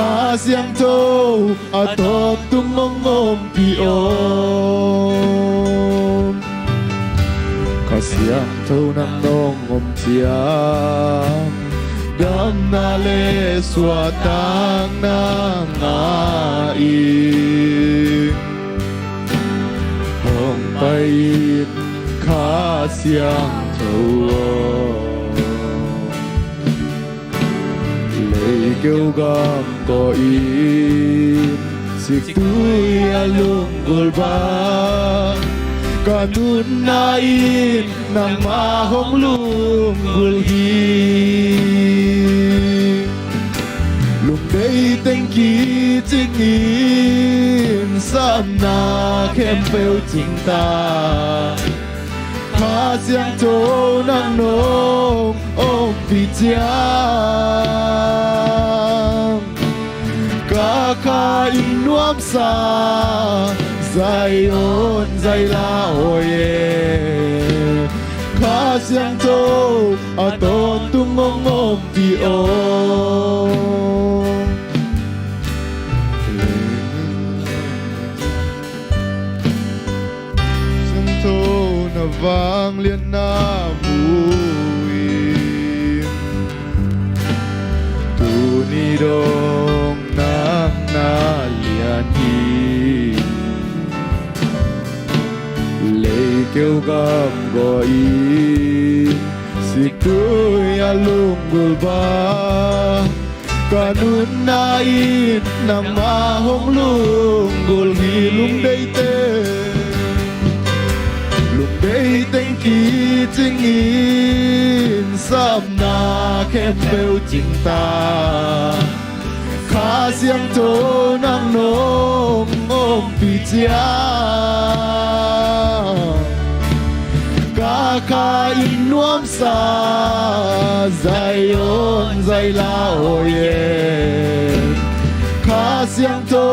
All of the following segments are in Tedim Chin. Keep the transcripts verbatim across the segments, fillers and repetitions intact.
Kha Siangtho a tawntung hong ompih aw. Kha Siangtho nang nong om ciang, damna le suahtakna ngah in hong pai in, Kha Siangtho aw. Leikeu gam gawh in, siktui a lunggulh bang, ka nunna in nangmah hong lunggulh hi. Lungdei teng kicing in, sapna khempeuh cing ta, Kha Siangtho nang nong ompih ciang, ka kha in nuamsa Zion zaila aw e. Kha Siangtho a tawntung hong ompih aw. Siangtho na vangliatna mu in, tuni dong nang na lian hi. Leikeu gam gawh in, siktui a lunggulh bang, ka nunna in nangmah hong lunggulh hi. Lungdei teng, lungdei teng kicing in, sapna khempeuh cing ta, Kha Siangtho nang nong ompih ciang, ka kha in nuamsa Zion zaila aw e. Kha Siangtho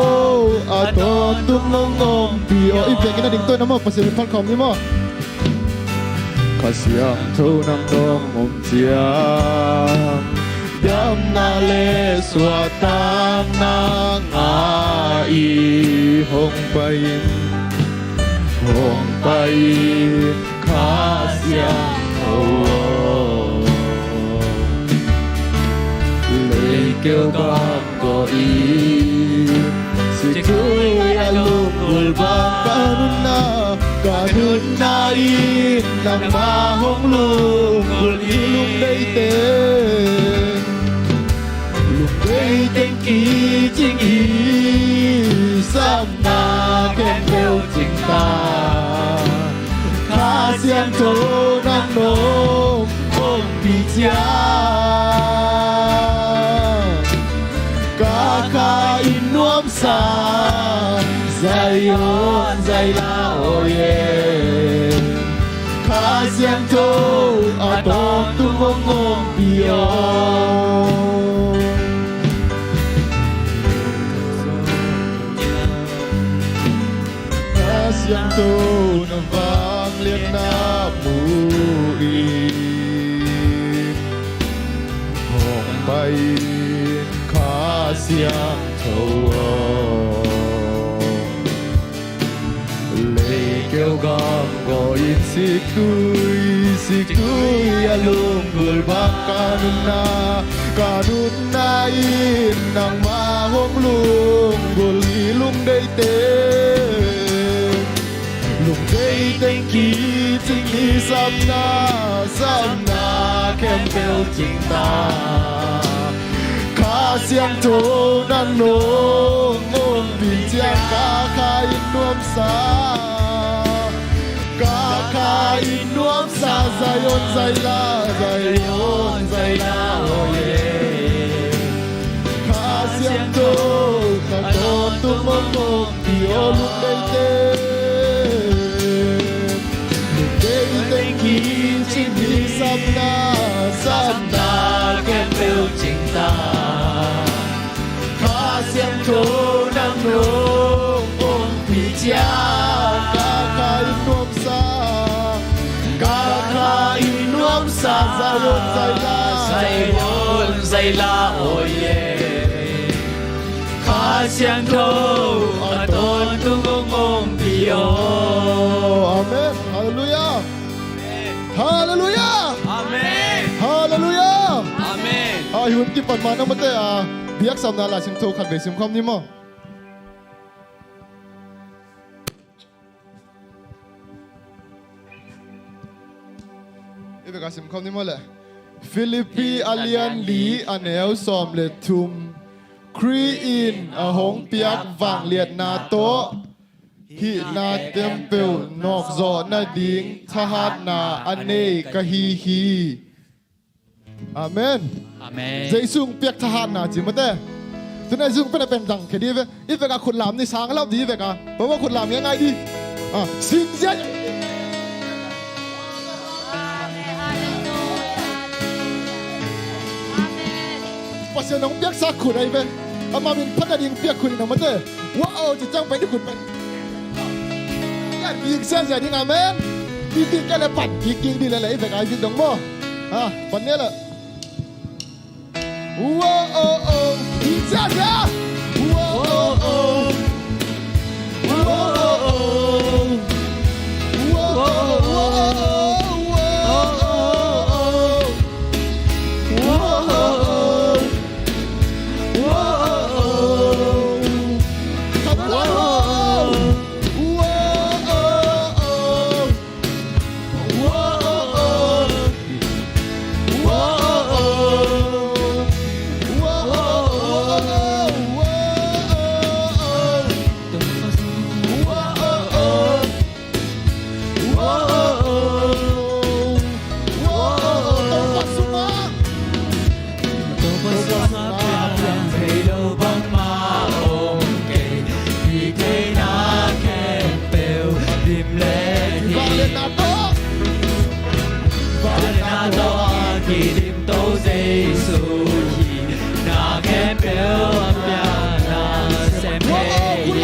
a tawntung hong ompih aw. I biakinn a ding tawh na maw, Pasian min phat khawm ni maw. Kha Siangtho nang nong om ciang, damna le suahtakna ngah in, hong pai in, hong pai in, Kha Siangtho aw. Leikeu gam gawh in, siktui a lunggulh bang, ka nunna, ka nunna in nangmah hong lunggulh hi. Lungdei teng, lungdei teng kicing hi, sapna khempeuh cing ta, Kha Siangtho nang nong ompih ciang, ka kha in nuamsa Zion zaila aw e. Kha Siangtho a tawntung hong ompih aw. Kha Siangtho na vangliatna mu in, hong pai in, Kha Siangtho aw. Leikeu gam gawh in, siktui, siktui a lunggulh bang, ka nunna, ka nunna in nangmah hong lunggulh hi. Lungdei teng, lungdei teng kicing hi, sapna, sapna khempeuh cing ta, Kha Siangtho nang nong ompih ciang, ka kha in nuamsa, ka kha in nuamsa Zion zaila, Zion zaila aw e. Kha Siangtho a tawntung hong ompih aw. Lungdei teng, lungdei teng kicing hi, sapna, sapna khempeuh cing ta, Kha Siangtho nang nong ompih ciang, ka kha in nuamsa, ka kha in nuamsa Zion zaila, Zion zaila aw e. Siangtho a tawntung hong ompih aw. Amen. Halleluiah. Halleluiah. Amen. Halleluiah. Amen. A, hun kipan ma na mate a, biaksamna Lai Siangtho khatvei simkhawm ni maw. I vek a simkhawm ni maw le. Filipi a lian li a neu sawm le thum. Khrih in a hong piak vangliatna tawh hihna khempeuh nawkzawh nading thahatna a nei ka hi hi. Amen. Amen. Jesu hong piak thahatna ci mate. Tuna Jesu hong piak na pen dang khe di ve. I vek a khut lam ni, sang lam di i vek a. Papa khut lam ngai ngai di. A, simzia. Pasian hong piaksa khut ahi ve. Ama min phat nading piak khut in a mate. Wow, ci ciang pai di khut pai. Ia, dik zia zia ding, amen. Dik dik kei le pan, dik dik di le le, i vek a i dik dong maw. Ha, pan ne le. Wow, oh, oh, dik zia zia. Wow, oh, oh. Wow, oh, oh. Wow, oh, oh. Wow, oh, oh. Topa sungah piang thei lo bangmah om kei. Hih theihna khempeuh dim le hi. Vangliatna tawh, vangliatna tawh a kidim To Jesu hi. Na khempeuh a piang na sem thei hi.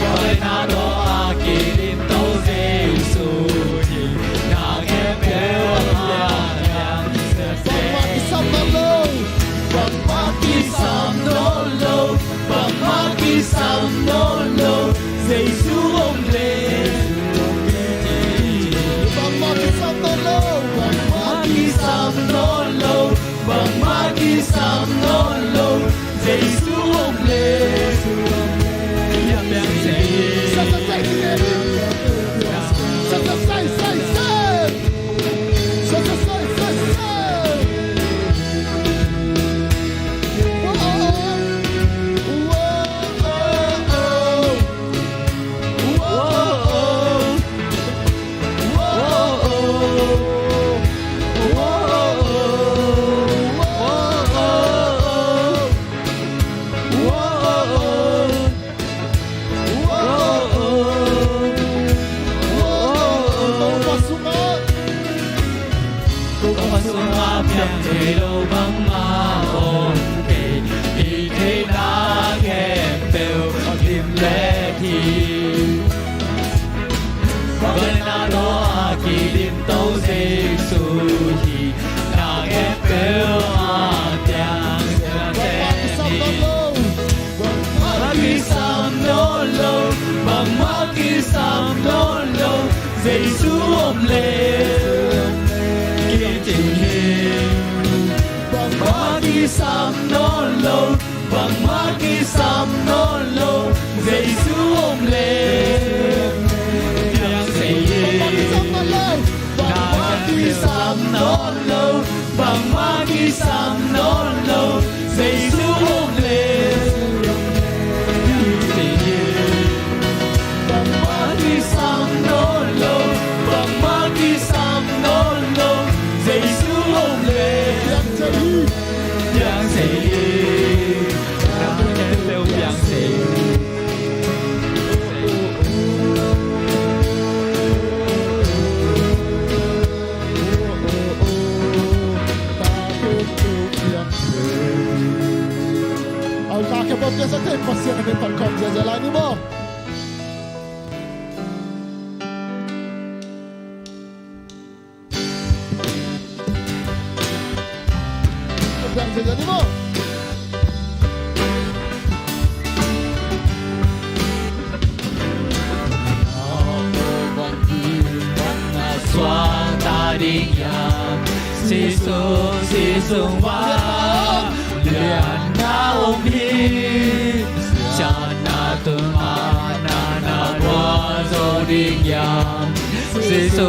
Vangliatna tawh a kidim To Jesu hi. Na khempeuh a piang sem thei hi. Bangmah kisam nawn lo, bangmah kisam nawn lo, Jesu om le. Bangmah kisam nawn lo, bangmah kisam nawn lo, bangmah kisam nawn lo, Jesu om le. Sa sa sai sai sai. Sa sa sai sai sai. Topa sungah piang thei lo bangmah om kei. Hih theihna khempeuh dim le hi. Vangliatna tawh a kidim To Jesu hi. Na khempeuh a piang sem thei hi. Bangmah kisam nawn lo, bangmah kisam nawn lo, Jesu om le. Kici hi. Bangmah kisam nawn lo, bangmah kisam nawn lo, Jesu om le. Piang thei hi. Bangmah kisam nawn lo, bangmah kisam nawn lo, Jesu om le. Bangmah kisam nawn lo, bangmah kisam nawn lo, Jesu om le. Zalai ni maw? Zalai ni maw? Suang ta ding hiam, Sisu, Sisu va lian na om hi. Sian na tung a na na guan zo ding hiam, Sisu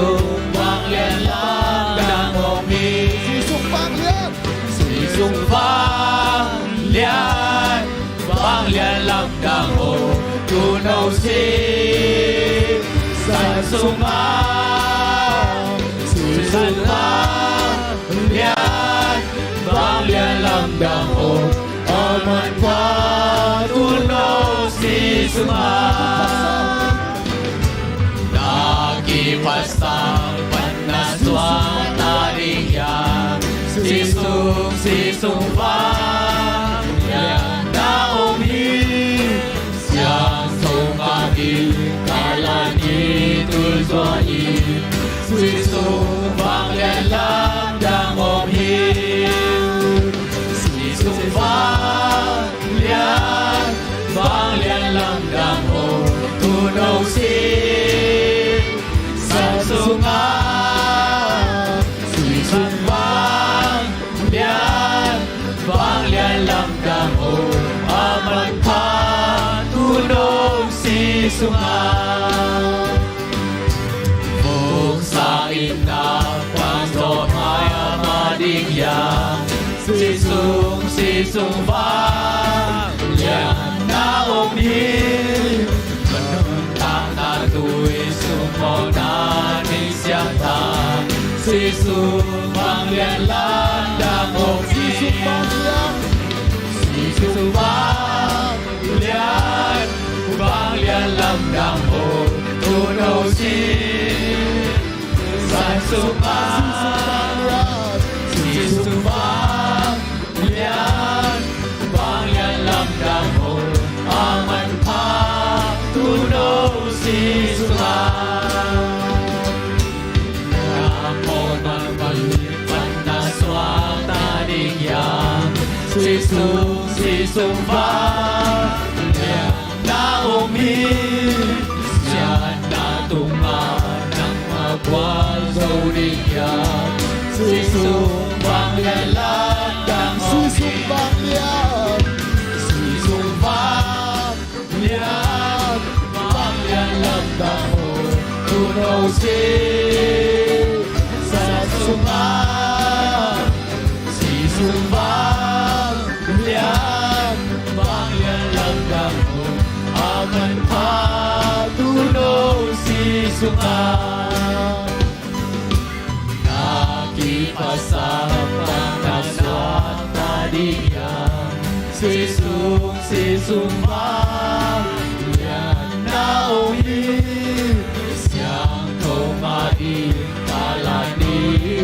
vanglian lamdang om hi. Sisu vanglian, Sisu vanglian, vanglian lamdang om, tuuno si san sungah. Sisu vanglian, vanglian lamdang om, a manpha tuuno si sungah. Na kiphasak pan na suang ta ding hiam, Sisu, Sisu vanglian na om hi. Siangtho ngah in, kalan i tul zuan in, Sisu vanglian lamdang om hi. Sisu vanglian, vanglian lamdang om, tuuno si san sungah. Sisu vanglian, vanglian lamdang om, a manpha tuuno si sungah. Vuksa in na pang tawh mai a ma ding hiam, Sisu, Sisu vanglian na om hi. Nuntakna tui sung mawhna ning siangtho, Sisu vanglian lamdang om hi. Sisu vanglian, vanglian lamdang om, tuuno si san sungah. Sisu vanglian, vanglian lamdang om, a manpha tuuno si sungah. Na mawh man pan na suang ta ding hiam, Sisu, Sisu vanglian na om hi. Sian na tung a nangmah guan zo ding hiam, Sisu vanglian lamdang om hi. Sisu vanglian, Sisu vanglian, vanglian lamdang om, tuuno si san sungah. Sisu vanglian, vanglian lamdang om, a manpha tuuno si sungah. Na kiphasak pan na suang ta ding hiam, Sisu, Sisu vanglian na om hi. Siangtho ngah in, kalan i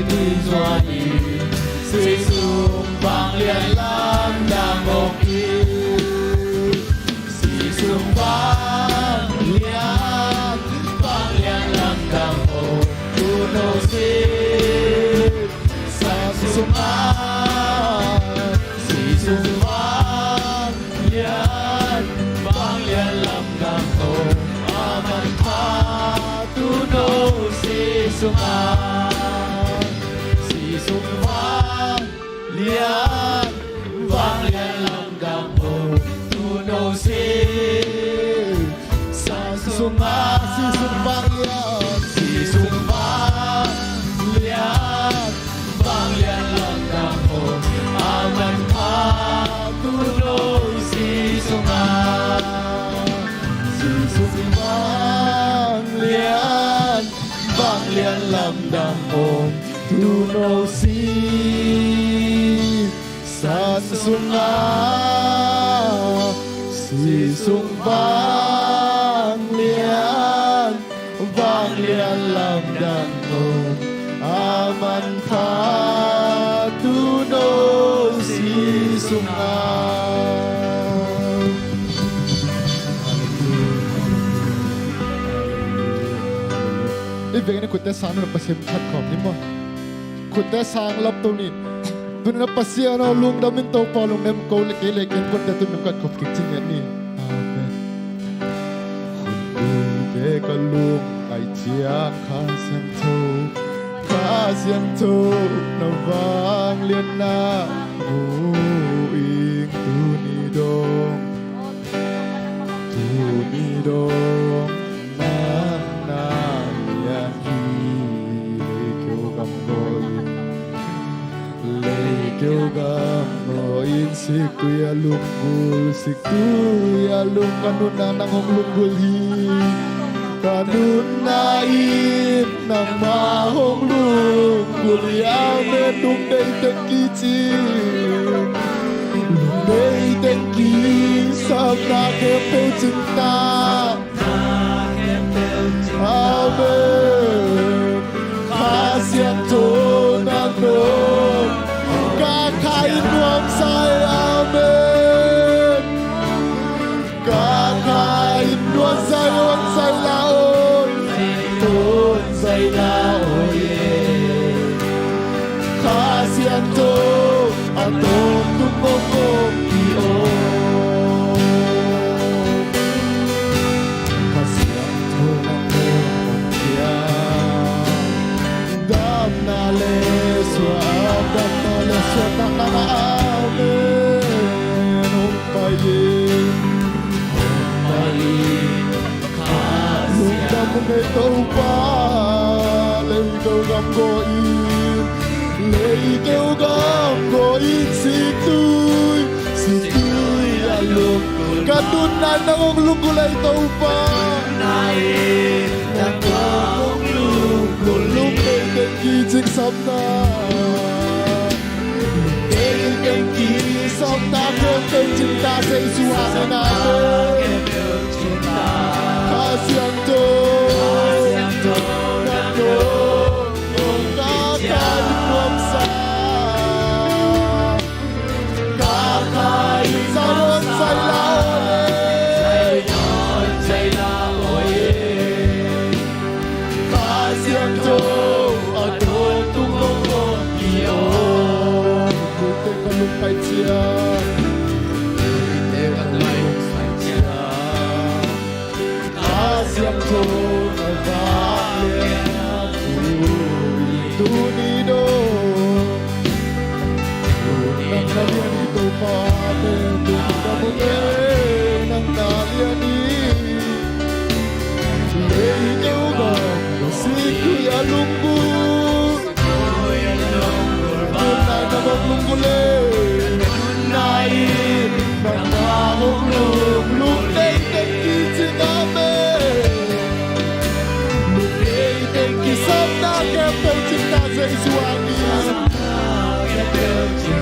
tul zuan in, Sisu vanglian lamdang om hi. Sisu vanglian, vanglian lamdang om, tuuno si san sungah. Sisu vanglian, vanglian lamdang om, a manpha tuuno si sungah. Sisu vanglian, vanglian lamdang om, tuuno si san sungah. Sisu vanglian, Sisu vanglian, vanglian lamdang om, a manpha tuuno si sungah. Sisu vanglian, vanglian lamdang om, tuuno si san sungah. Sisu vanglian, vanglian lamdang om, a manpha tuuno si sungah. Khutte sang nung Pasian phat khawm ni maw. Khutte sang lap to ni. Tuni na Pasian aw, lungdam in Topa, lungdam ko le kei le ken khutte tuni nung kat khawm kik cing ni. Amen. Khutte ka lung ai ciang Kha Siangtho, Kha Siangtho na vangliatna mu ing tuni dong. Tuni dong nang na lian hi. Leikeu gam gaw in, leikeu gam gaw in, siktui a lunggul, siktui a lung, ka nunna nang hong lunggul hi. Ka nunna in nangmah hong lunggul hi. Amen. Lungdei teng kicing, lungdei teng kicing, sapna khempeuh cing ta. Amen. Kha Siangtho nang dong, ka kha in nuamsa hi. Amen. Ka kha in nuamsa hi, nuamsa hi la aw, nuamsa hi la aw. Kha Siangtho a tawntung hong om hi aw. Kha Siangtho nang hong om hi a, damna le suah, damna le suahtakna. Amen. Hong pai in, hong pai in. Lungdam hong ei Topa. Leikeu gam gaw in, leikeu gam gaw in, siktui, siktui a lunggul, ka nunna in nang hong lunggul hi Topa. Lungdei teng kicing, sapna, lungdei teng kicing, sapna khempeuh cing ta. Jesu a min in, amen. Kha Siangtho nang dong, ka kha in nuamsa, ka kha in nuamsa hi la aw. Kha Siangtho a tawntung hong om hi aw. Khutte ka lung ai ciang, khutte ka lung ai ciang, Kha Siangtho na vangliatna mu ing tuni dong. Nang na lian hi Topa, nang na lian hi. Leikeu gam gaw, siktui a lunggul, nunna in nang hong lunggul hi. Nunna in nang hong lunggul. Lungdei teng kicing, amen. Lungdei teng kicing, sapna khempeuh cing ta. Jesu a min in,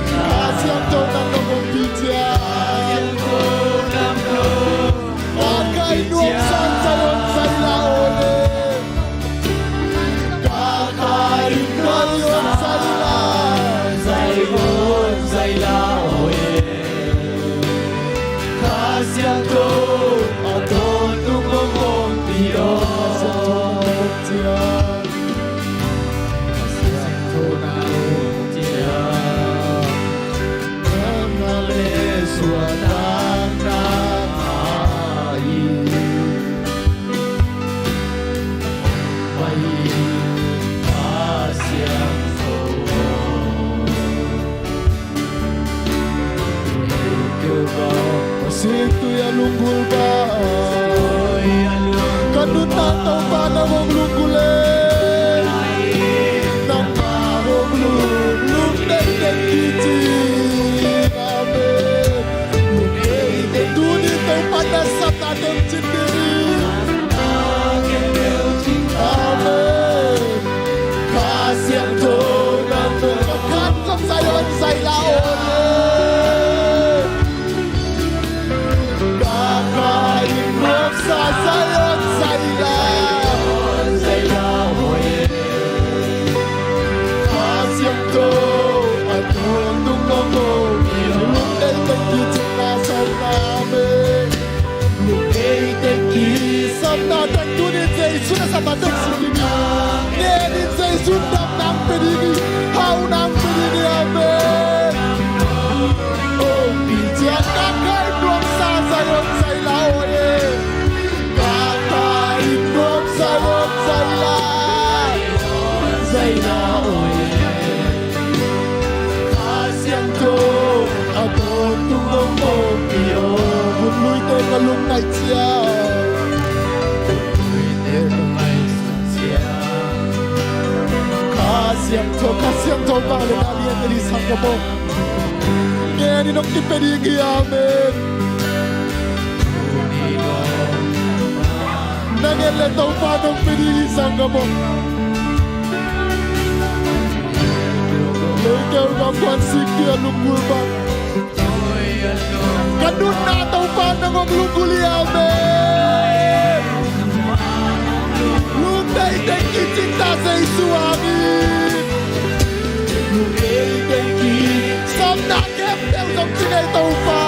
Kha Siangtho nang hong ompih ciang, ka kha in nuamsa, nuamsa hi la aw. Ka kha in nuamsa hi la, nuamsa hi la aw. Kha Siangtho a tawntung hong om hi aw. Kha Siangtho nang hong om hi a, damna le suahtakna a hi. Pai in, Kha Siangtho. Siktui a lunggul bang, ka nunna Topa nang hong lunggul hi. Nangmah hong lunggul, lungdei teng kicing. Amen. Lungdei teng, tuni Topa na sapna teng cing ding. Amen. Kha Siangtho nang dong, ka kha in nuamsa hi la aw. Ka kha in nuamsa hi la, nuamsa hi la aw. Kha Siangtho a tawntung hong om hi. Lungdei teng kicing, sapna, amen. Lungdei teng kicing, sapna teng, tuni Jesu na sapna teng cing ding hi. pe ding hi. Hau nang pe ding hi. Amen. Oh, pi ciang ka kha in nuamsa Zion Zaila aw e. Ka kha in nuamsa Zion Zaila, Zaila aw e. Kha Siangtho a tawntung hong pawlpi aw. Hun luite ka lung ngaih ciat. Hun luite ka ngaihsun ciat. Kha Siangtho, Kha Siangtho bang le na lian ka di sang ka bawh. Ngen in hong kipia ding hi. Amen. Na ngen le Topa nong pe ding hi sang ka bawh. Leikeu ka kuan sik pi a lunggulh bang. Ka nunna Topa nang hong lunggulh hi. Amen. Lungdeih teng kicing ta Jesu hangin. Lungdeih teng ki, sawmna khempeuh zong ci ngei Topa.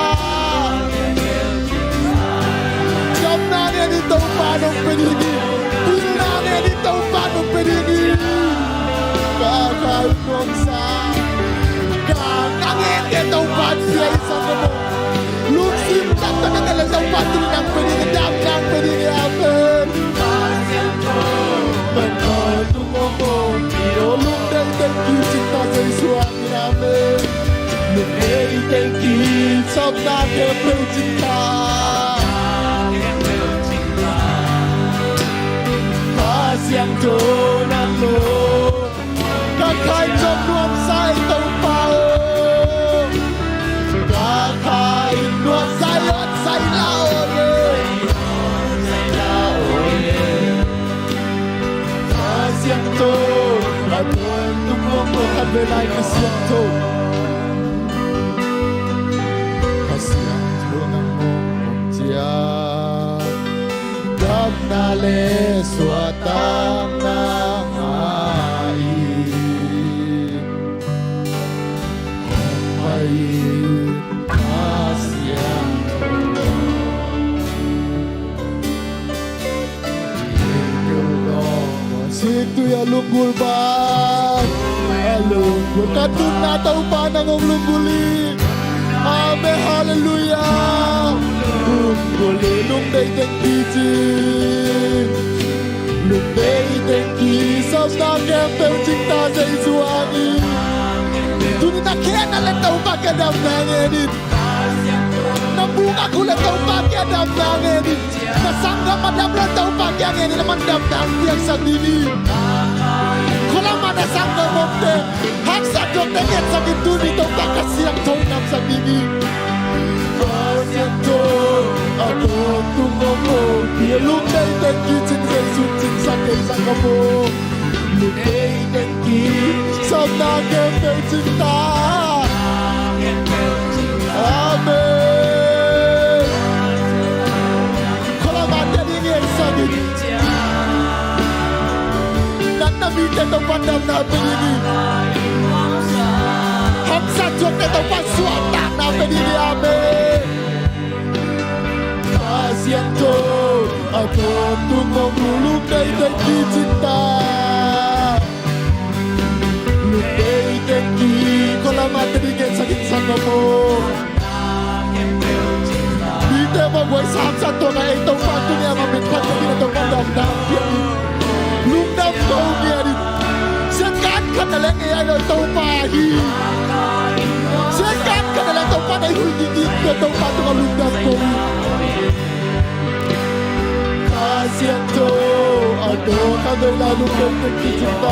Damna ngen in Topa nong pe ding hi. Pilna ngen in Topa nong pe ding hi. Ka kha in nuamsa. Ka, ka ngen ngen Topa in pia hi sang ka bawh. Lungsim tak tak ka ngen le Topa tuni nang pe ding hi, damna nang pe ding hi. Amen. Mangkal tung aw ko, pi aw, lungdeih teng kicing ta Jesu hangin. Amen. Lungdeih teng ki, sawmna khempeuh cing ta. Kha Siangtho nang lo. Ka kha in zong nuamsa ei Topa aw. Ka kha in nuamsa Zion Zaila aw e. Kha Siangtho a tawntung hong pawlpi aw. Khat vei lai. Kha Siangtho, Kha Siangtho nang hong pawlpi aw. Damna le suahtakna ngah in, hong pai in Kha Siangtho. Sik tui a lunggulh bang. A lunggulh, ka nunna Topa nang hong lunggulh hi. Amen. Halleluiah. Lunggulh hi, lungdeih teng kicing. Lungdeih teng ki, sawmna khempeuh cing ta Jesu hangin. Tuni na khe na le Topa kiang damna ngen in. Na bung a kul le Topa kiang damna ngen in. Na sanggam a dam lo Topa kiang ngen in, aman damna hong piaksak ding hi. Khualam a na sanggam omte, haksat tuakte ngetsak in, tuni Topa Kha Siangtho in damsak ding hi. Kha Siangtho a tawntung hong pawlpi aw. Lungdeih teng kicing Jesu cingsak kei sang ka bawh. Lungdeih teng ki, sawmna khempeuh cing ta. Amen. Khualam a te ding hi ei sang in. Natna mite Topa damna pe ding hi. Haksat tuakte Topa suahtakna pe ding hi. Amen. Kha Siangtho a tawntung hong lunggulh, lungdeih teng kicing ta. Lungdeih teng ki, khualam a te ding ngetsak in sang ka bawh. Mite mawhhuai samsa tuak a, ei Topa tuni a ma min phat teng in a Topa damna hong piak in. Lungdam ko ngiat in. Siangkan khat na leng ei a lo Topa hi. Siangkan khat na leng Topa na i huih ding hi. Topa tungah lungdam ko hi. Kha Siangtho a tawntung hong pawlpi aw.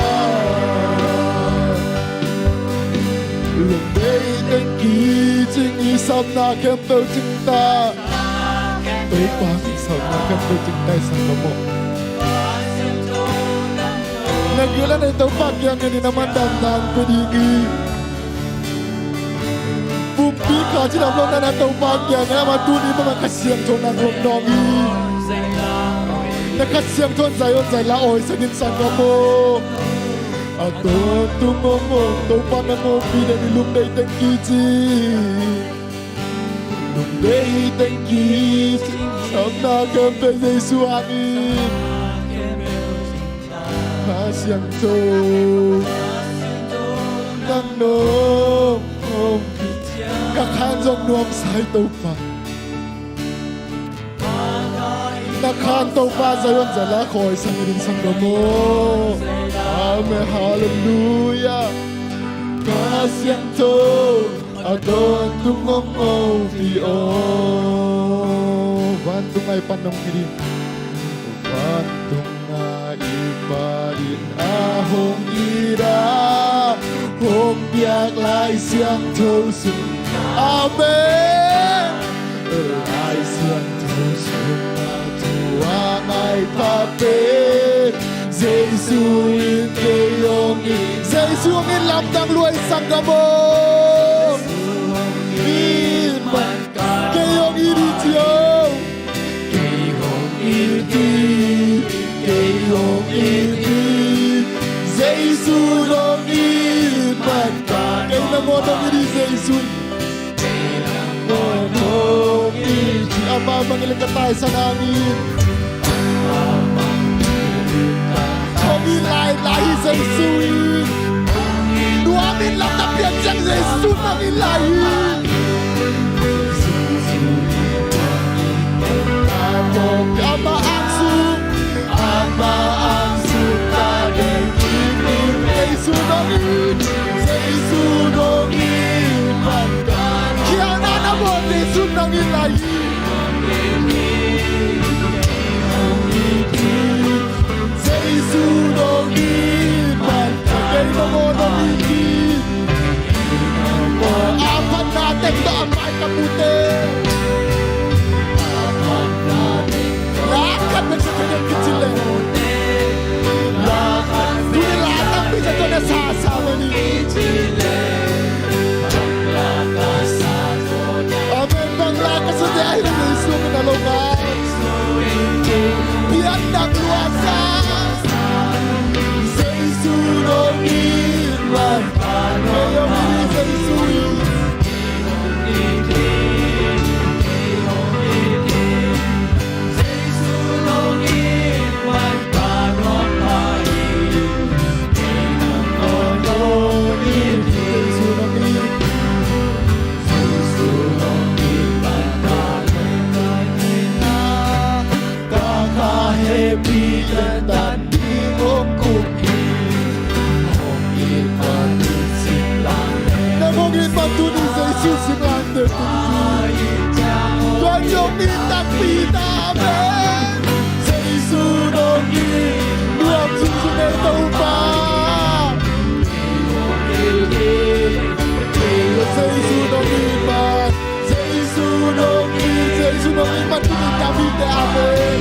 Lungdeih teng kicing hi, sawmna khempeuh cing ta. Topa kiang sawmna khempeuh cing ta ei sang ka bawh. Na gil a nei Topa kiang ngen in, aman damna hong pe ding hi. Pumpi kha cidam lo na na Topa kiang ngen in, aman tuni bang a Kha Siangtho nang hong nawng hi. Na Kha Siangtho in Zion Zaila awisak in sang ka bawh. A tawntung hong pawlpi aw, Topa nang hong pi den hi, lungdeih teng kicing. Lungdeih teng kicing, sawmna khempeuh Jesu hangin. Kha Siangtho. Nong hong pia ka khan zong nuamsa hi Topa. Na khan Topa Zion za la khawi sang i ding sanggam aw. Amen. Halleluiah. Kha Siangtho a dawntung hong hopih aw. Vantung a i Pa in hong it in. Vantung a i Pa in a hong it a, hong piak Lai Siangtho sung. Amen. Lai Siangtho sung a thu a ngai pha pen Jesu in kei hong it. Jesu hong it lamdang lua i sanggam aw. Jesu hong it man kei hong it hi ci aw. Kei hong it hi, kei hong it hi. Jesu hong it man ka kei nangawn hong it hi Jesu. Kei nangawn hong it hi. Amah mangngilh ka taisan hangin. Hong it lai lai hi Jesu in. Nuam in lam na pian ciang Jesu in hong it lai hi. Amah ang sung, amah ang sung ta ding hi. Jesu in hong it, Jesu in hong it man ka. Khialhna na bawl Jesu in hong it lai hi. Jesu in hong it man ka kei nangawn hong it hi. A phatna teng tawh a mai ka pute. La khat bek sa ka ding kici le. La khat bek sa ka ding kici le. Tuni la tampi sa tawh na sa sa le ni. Amen. Bang la ka sa te ai na Jesu min a lo ka. Pian dak lua sa. Jesu in hong it man. Jesu in. Nang hong it man tuni Jesu singlamteh. Tua hong it takpi ta, amen. Jesu in hong it, nuam sung sung ei Topa. Jesu in hong it man. Jesu in hong it, Jesu in hong it man tuni David te, amen.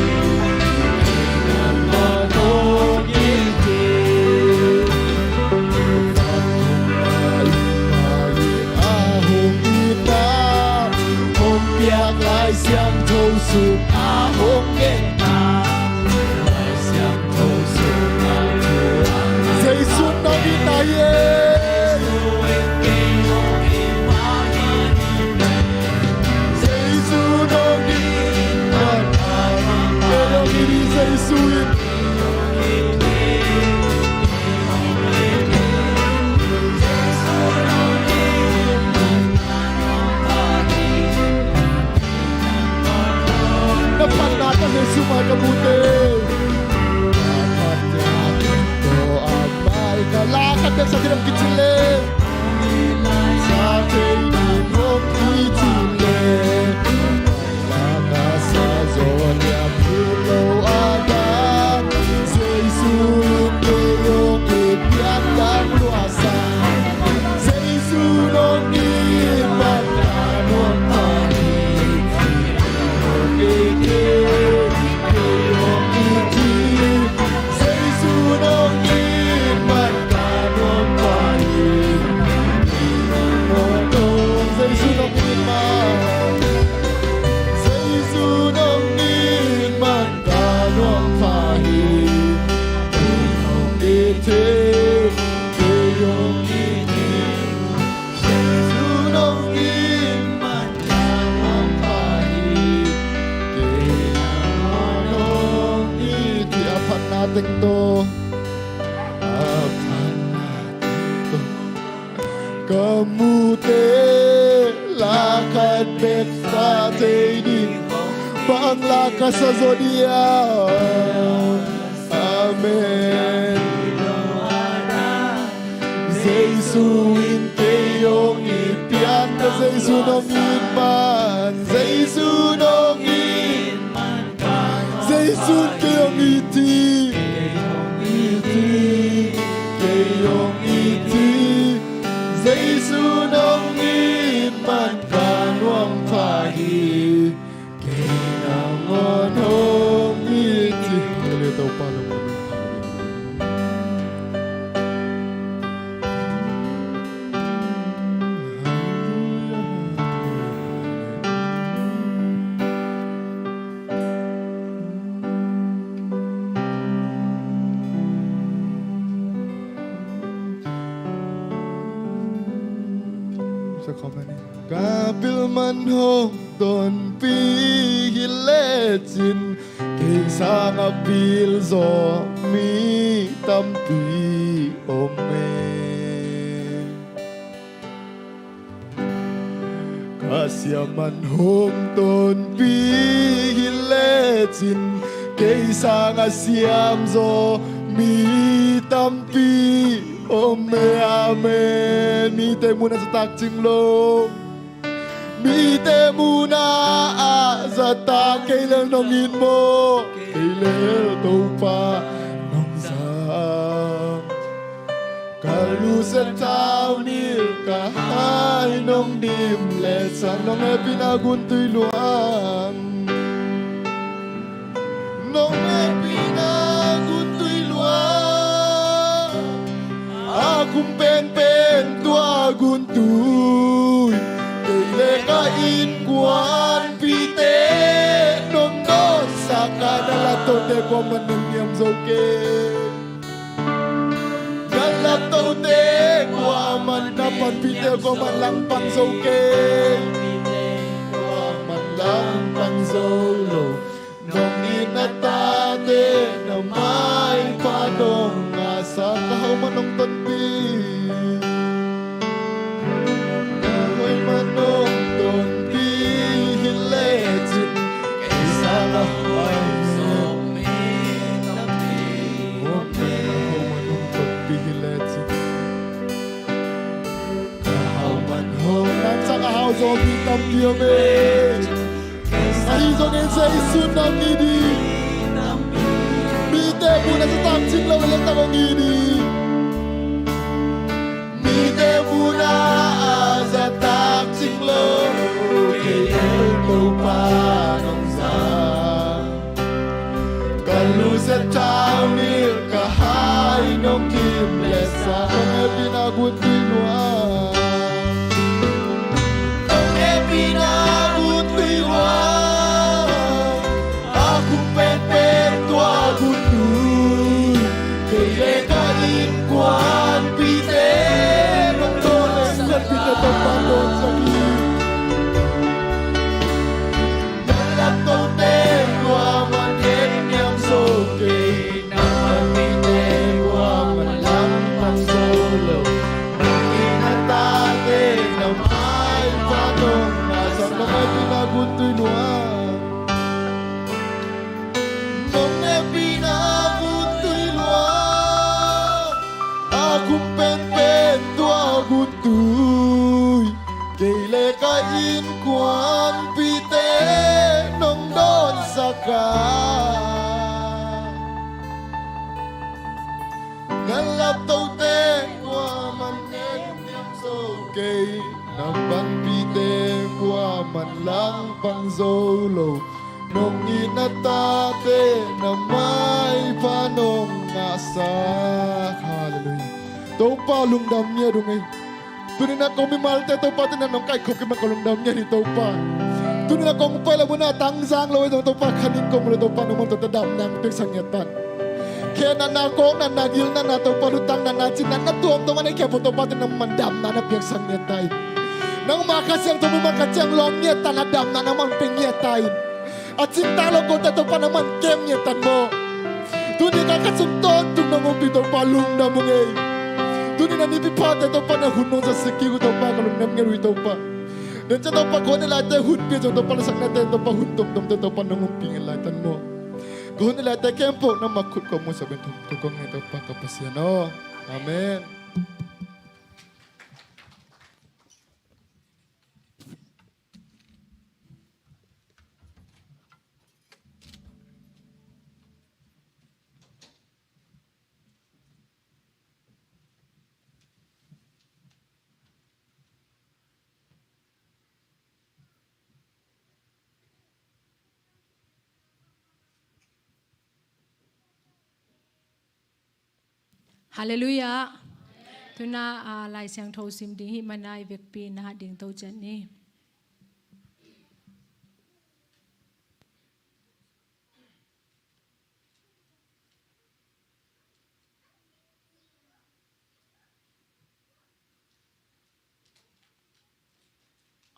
A hong it na, hong piak Lai Siangtho sung a hong gen na. Lai Siangtho sung a hong gen na. Jesu in hong it na hi e. Jesu in hong it na. Kei hong it hi Jesu in. Na phatna tawh Jesu Ka mute la khat bek sa thei ding, bang la ka sa zaw diam? Amen. Jesu in kei hong it pian, Jesu in hong it man, Jesu in hong it man. Jesu in kei hong it hi, kei hong it hi, kei hong it hi. Jesu in hong it man ka nuam pha hi, kei nangawn hong it hi. Hallelujah, Topa lungdam. Ka pilman hong tonpih hi lecin, kei sangah pil zaw mi tampi om e. Ka siamman hong tonpih hi lecin, kei sangah siam zaw mi tampi om e. Amen. Mite muhna zahtak cing lo. Mite muhna ah zahtak, kei lel nong it maw? Kei lel Topa nong zang. Ka lusia thaunilh ka hai nong dim leh sa, nong hehpihna gun tui luang. Nong hehpihna gun tui luang. A kum penpen tua gun tui. Kei leh ka innkuanpihte nong dawnsak a, na laptote kuaman nong niam zo kei. Na laptote kuaman, na panpihte kuaman langpang zo kei. Kuaman langpang zo lo. Nong it na tate na maipha nong ngahsak a, ka hau man nong tonpih. Ka hau man nong tonpih hi lecin, kei sangah huai nong Ka hau man hong, nang sangah hau zaw mi tampi om e. Ahi zongin Jesu in hong it hi. Mite muhna zahtak cing lo, lel tak hong it hi. Mite muhna ah zahtak cing lo, kei lel Topa nong zang. Ka lusia thaunilh ka hai nong dim leh sa, nong hehpihna gun tui luang. Nong hehpihna gun tui luang. A kum penpen tua gun tui. Kei leh ka innkuanpihte nong dawnsak a, innkuanpihte Topa dawnsak hi. Na laptote kuaman nong niam zo kei. Na panpihte kuaman langpang zo lo. Nong it na tate na maipha nong ngahsak, nong hehpihna gun tui luang. Nong hehpihna gun tui luang. A kum penpen tua gun tui. Kei leh ka innkuanpihte nong dawnsak a, na laptote kuaman nong niam zo kei. Na panpihte kuaman langpang zo lo. Nong it na tate na maipha nong ngahsak. Halleluiah. Topa lungdam ngiat ung ei. Tuni-in ah kong mimalte Topa, tuni-in ah nong kaikhop kei mah ka lungdam ngiat hi Topa. Tuni-in ah kong pai leh mun ah tangzang lo ei zong Topa, khanin kong mu leh Topa nangman tawh damna hong piaksak ngiat ta in. Khe natna, kawk natna, gil natna Topa, lutang natna, cin natna tuamtuam a nei khempeuh Topa, tuni-in ah nangman damna na piaksak ngiat ta in. Nangma Kha Siangtho mimal khat ciang lawng ngiat ta in, a damna nangman pia ngiat ta in. A cingtak lo kote Topa nangman kem ngiat ta in maw. Tuni ka kha sung tawntung nong ompih Topa lungdam ung ei. Tuni na nipi phate Topa na hun nong zasak kik uh Topa. Dencin Topa, ko hun i laite hun pia zong Topa, na saknate Topa, hun tomtomte Topa nong hun pia ngei lai tan maw. Ko hun i laite khempeuh nangma khut kong musak ben thum tu kong ngen Topa ka Pasian aw. Amen. Halleluiah. Tuna, ah, Lai Siangtho sim ding hih mana i vekpi na hat ding to ciat ni.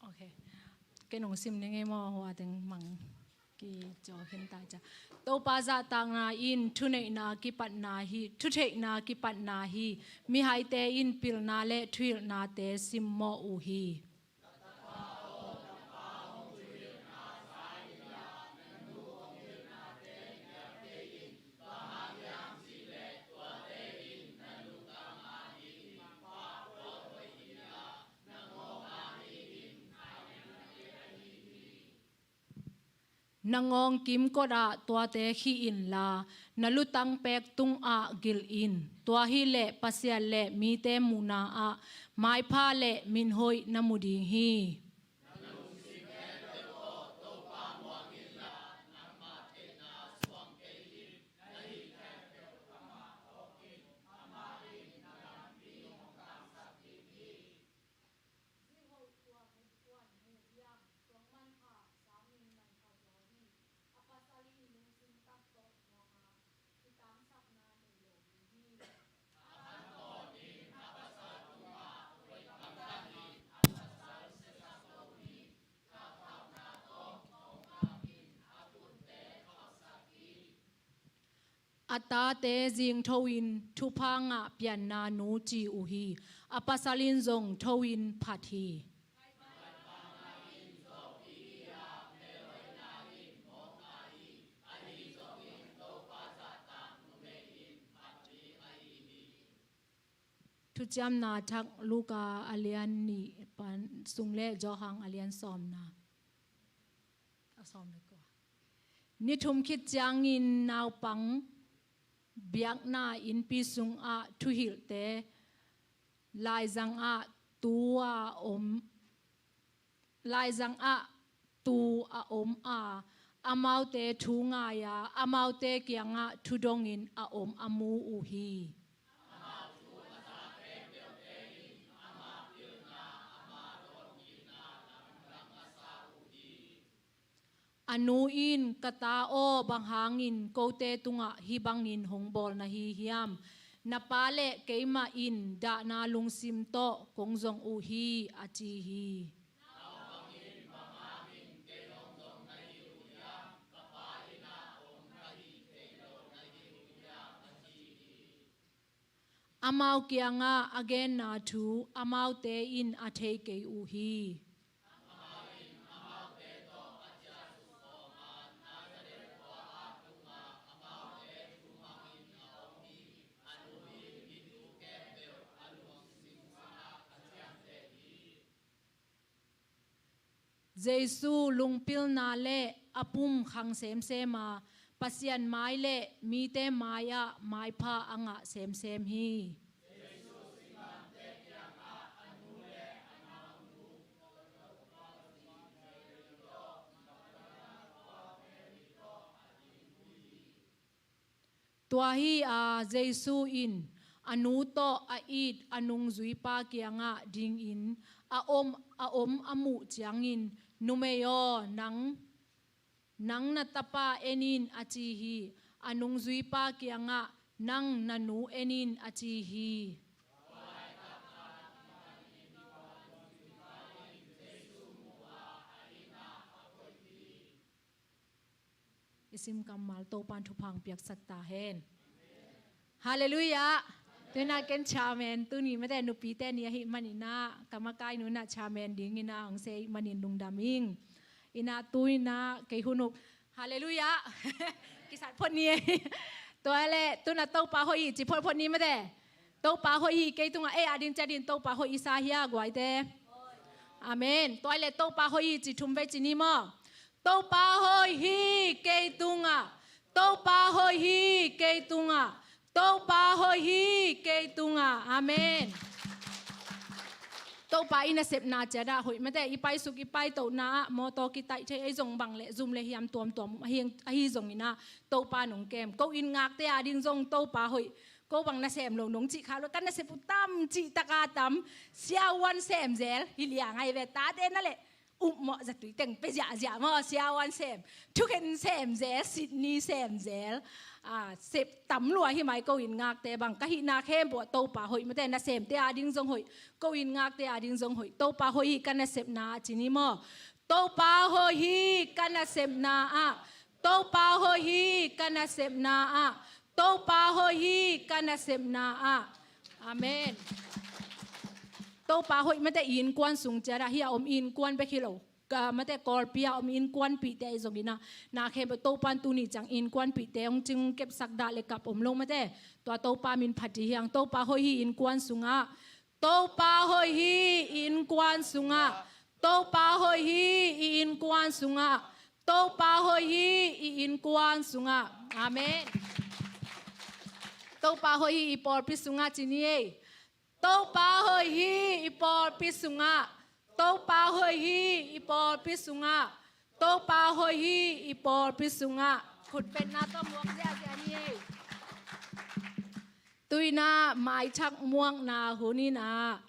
Ok. Ken hong sim ning ei maw, hua teng mang kicaw khin ta cia. Topa zahtakna in thuneihna kipatna hi, thutheihna kipatna hi. Mihaite in pilna le thuhilhnate simmawh uh hi. Na ngawng kimkot ah tuate khih inla, na lutang peek tungah gilh in. Tua hileh Pasian le mite muhna ah maipha le minhoih na mu ding hi. A tate zingtho in thupha ngah pianna nu ci uh hi. A pasal in zong tho in phat hi. Thuciamna Thak Luka a lian nih pan sung le Johan a lian sawmna. A sawm le kua. Ni thum khit ciangin naupang biakna innpi sungah thuhilhte laizang ah tu a om, laizang ah tu a om a, amaute thu ngai a, amaute kiangah thu dongin a om a mu uh hi. A nu in, "Ka ta aw, bang hangin kote tungah hih bangin hong bawl na hi hiam? Na pa le keimah in dahna lungsim tawh kong zong uh hi," a ci hi. Amau kiangah a genna thu amaute in a thei kei uh hi. Jesu lungpilna le a pum khang semsem a, Pasian mai le mite mai-ah maipha a ngah semsem hi. Tua hi a, Jesu in a nu tawh a it a nungzuipa kiangah dingin a om, a om a muh ciangin, "Numei aw, nang, nang na tapa en in," a ci hi. A nungzuipa kiangah, "Nang na nu en in," a ci hi. I sim kammal Topa'n thupha hong piaksak ta hen. Halleluiah. Tuinah ken chairman, tuni mate nupite ni ahih maninah ka makai nunah chairman dinginah hong se ahih manin lungdam ing. Inah tuinah kei hun uh. Halleluiah. Kisat phot ni ei. Tua le tunah Topa hoih hi ci phot phot ni mate. Topa hoih hi kei tungah ei a ding ciat in Topa hoih i sa hia guaite. Amen. Tua le Topa hoih hi ci thum vei ci ni maw. Topa hoih hi kei tungah. Topa hoih hi kei tungah. Topa hoih hi kei tungah. Amen. Topa i nasepna ciatah hoih mate, i paisuk i paitohna ah mawtaw kitaih thei ei zong bang le zum le hiam tuamtuam ahi, ahi zonginah Topa nong kem. Ko in ngakte a ding zong Topa hoih. Ko bang nasem lo nong cih kha lo, ka nasep uh tam cih taka tam. Siavuan semzel hi liang ahi ve, tate na le upmawh zatui teng pe ziahziah maw, siavuan sem, thukhen semzel, sitni semzel. Ah, sep tam lua hi mai ko in ngakte bang. Ka hihna khempeuh ah Topa hoih mate, nasemte a ding zong hoih, ko in ngakte a ding zong hoih. Topa hoih hi ka nasepna ah ci ni maw. Topa hoih hi ka nasepna ah. Topa hoih hi ka nasepna ah. Topa hoih hi ka nasepna ah. Amen. Topa hoih mate i innkuan sung ciatah hi a om i innkuan bek hi lo. Ka mate Kawlpi a om innkuanpihte ahi zonginah na khempeuh Topa in tuni ciang innkuanpihte hong cing kepsak dah le kap om lo mate. Tua Topa min phat hi hiang. Topa hoih hi innkuan sungah. Topa hoih hi i innkuan sungah. Topa hoih hi i innkuan sungah. Topa hoih hi i innkuan sungah. Amen. Topa hoih hi i pawlpi sungah ci ni ei. Topa hoih hi i pawlpi sungah. Topa hoih hi i pawlpi sungah. Topa hoih hi i pawlpi sungah. Khutbetna tawh muak ziahziah ni ei. Tuinah maithak muakna hun inah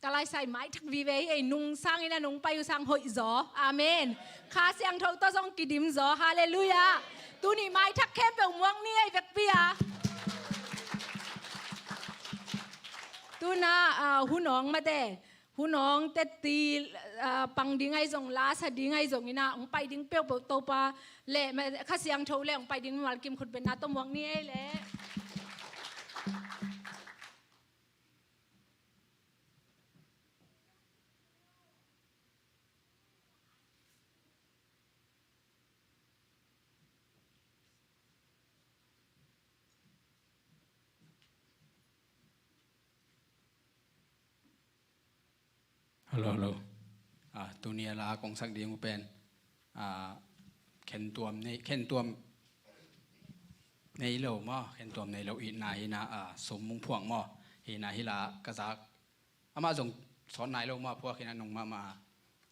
ka laisai maithak vive hi ei, nung sangin a nung pai uh sang hoih zaw. Amen. Kha Siangtho tawh zong kidim zaw. Halleluiah. Tuni maithak khempeuh muak ni ei vekpi a. Tunah, ah, hun awng mate, hun awng tetti, ah, pang ding ahi zong, la sa ding ahi zonginah hong pai ding peuhpeuh Topa le Kha Siangtho le hong pai ding mimal kim khutbetna tawh muak ni ei le. Hello, hello. Ah, tuni a la kongsak ding uh pen, ah, khentuam nei, khentuam nei lo maw, khentuam nei lo itna hinah, ah, sum mung phuang maw, hinah hi la ka zak. Amah zong sawt nai lo maw, phuak hinah nung mahmah a,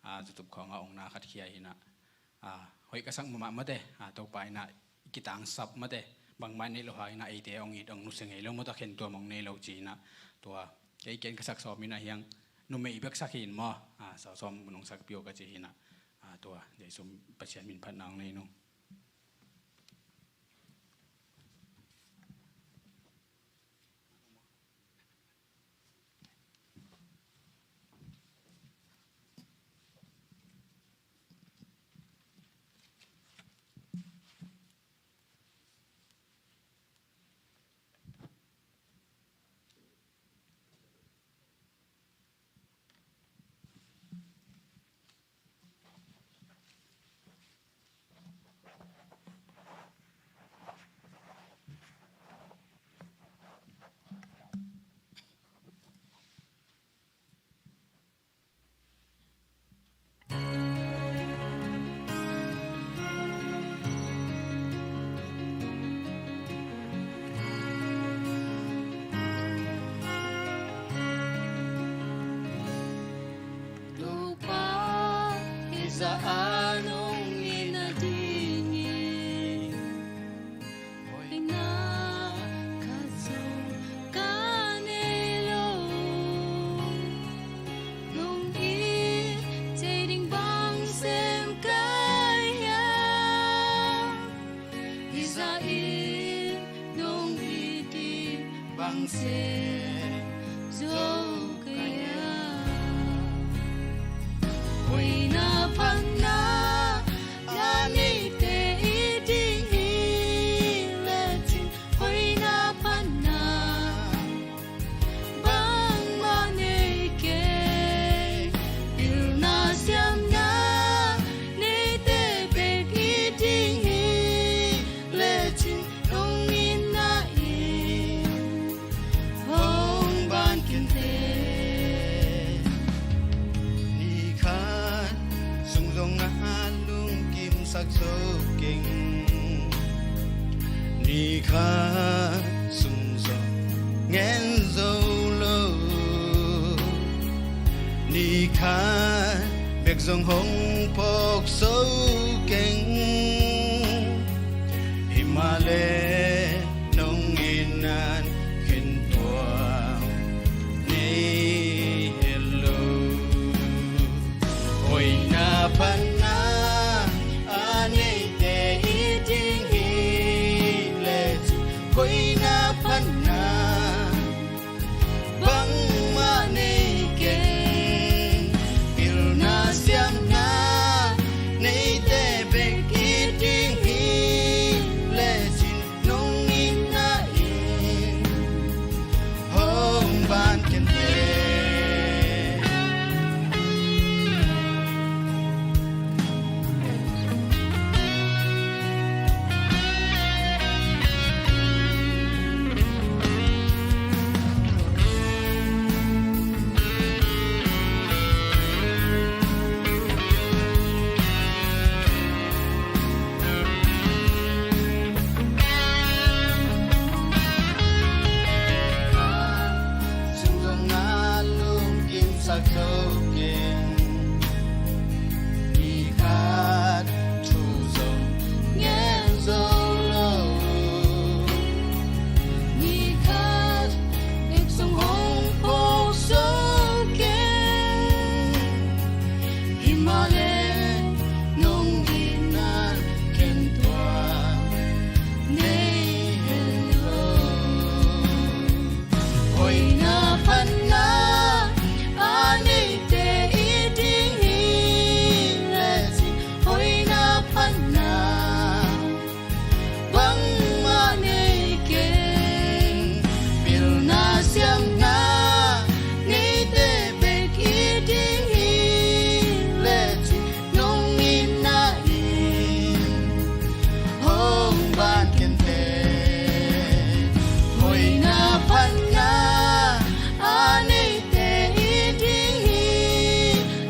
ah, YouTube khawngah ong na khat khia hinah. Ah, hoih ka sak mahmah mate, ah, Topa inah i kitangsap mate, bangmah nei lo hang inah eite ong it ong nusia ngei lo maw, tua khentuam ong nei lo ci inah. Tua kei ken ka sak sawm inah hiang numei bek sak hi in maw, ah, sawm sawm nong sakpih uh ka ci hinah. Ah, tua Jesu Pasian min phatna ong nei nung. Topa, hih zah a nong itna dingin hoihna khat zong ka nei lo. Nong it thei ding bang sem ka hiam? Hih zah in nong it ding bang sem zo ka hiam? Hoihna phatna, a neite it ding hi lecin, hoihna phatna sak zo keng. Ni khat sung zong ngen zo lo. Ni khat bek zong hong phawk zo keng. Himahleh nong itna in khen tuam nei het lo. Hoihna phatna a neite i ding hi lecin, hoihna phatna bangmah nei keng. Pilna siamna neite bek i ding hi lecin, nong itna in hong ban kenteh. Sung zong na lungkim sak zo keng. Ni khat thu zong ngen zo lo. Ni khat bek zong hong phawk zo keng. Himahleh nong itna in khen tuam nei het lo. Hoihna phatna a neite i ding hi lecin, hoihna phatna bangmah nei keng. Pilna siamna neite bek i ding hi lecin, nong itna in hong ban kenteh. Hoihna phatna a neite i ding hi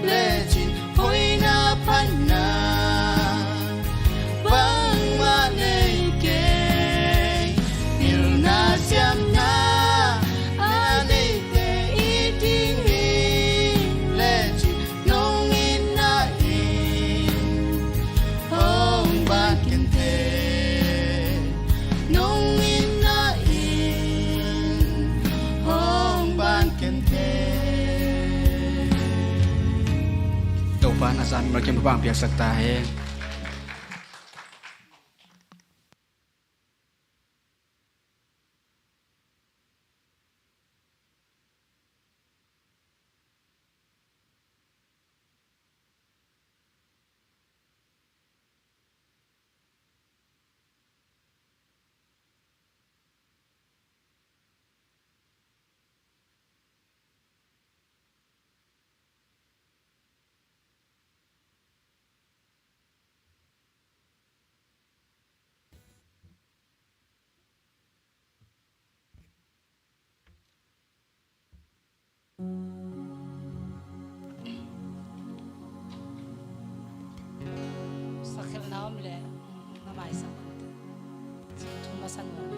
lecin, hoihna phatna bangmah nei keng. Pilna siamna a neite i ding hi lecin, nong itna in hong ban kenteh. Nong itna in hong ban kenteh. Topa in a zah mimal kim hong piaksak ta hen. Sakhelhna om leh na maisak un. Thu masa nuam.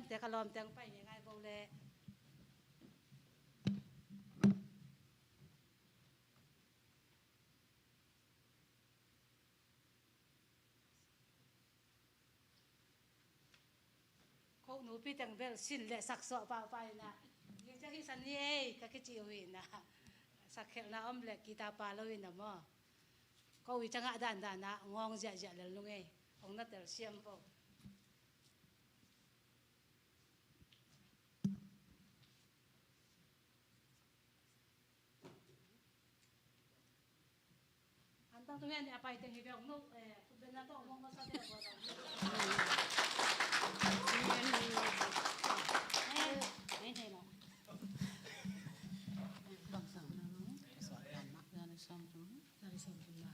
Te ka lawm teng pai ngei ngai bo le. Ko nupi teng bel sin le sak suah pahpah ina. Ning ciang hi san ni ei ka kici uh hi ina. Sak khelhna om le kita pa lo ina maw. Ko i cangah dandan ah ngawng ziahziah lel nung ei. Hong na tel siam bo. Antang tu ngen a pai teng hi beng nu, eh, tu ben na to mong masa te ko. Eh, eh, eh, no. Bang sang na. Dari sam tu na.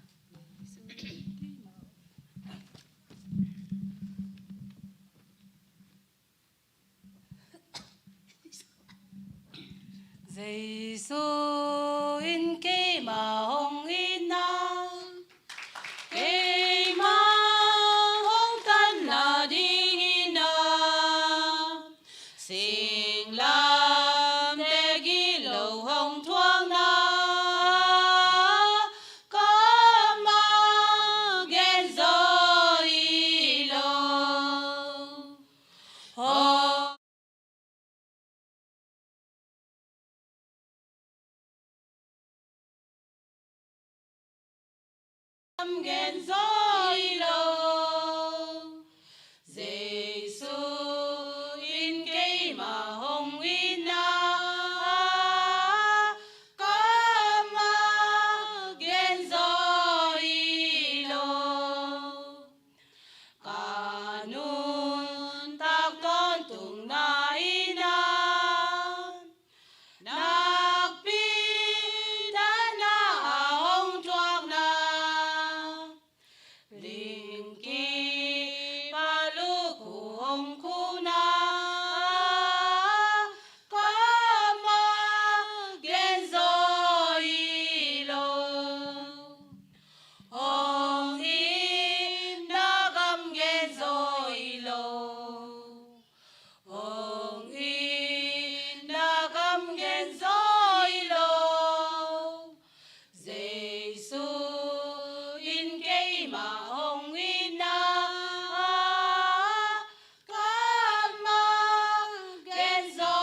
Jesu in keima hong itna, keima hong tanna dingina, singlamteh gilo hong thuakna, kama genzo ilo. Hong genzo ilo. Jesu in keima hong itna, kama genzo ilo. Ka nuntak tawntungna ina, nakpi tana a hong thuakna, lingki paluk uh hong khuna, kama genzo ilo. Hong itna kam genzo ilo. Hong itna kam genzo ilo. Jesu in keima hong itna, kama genzo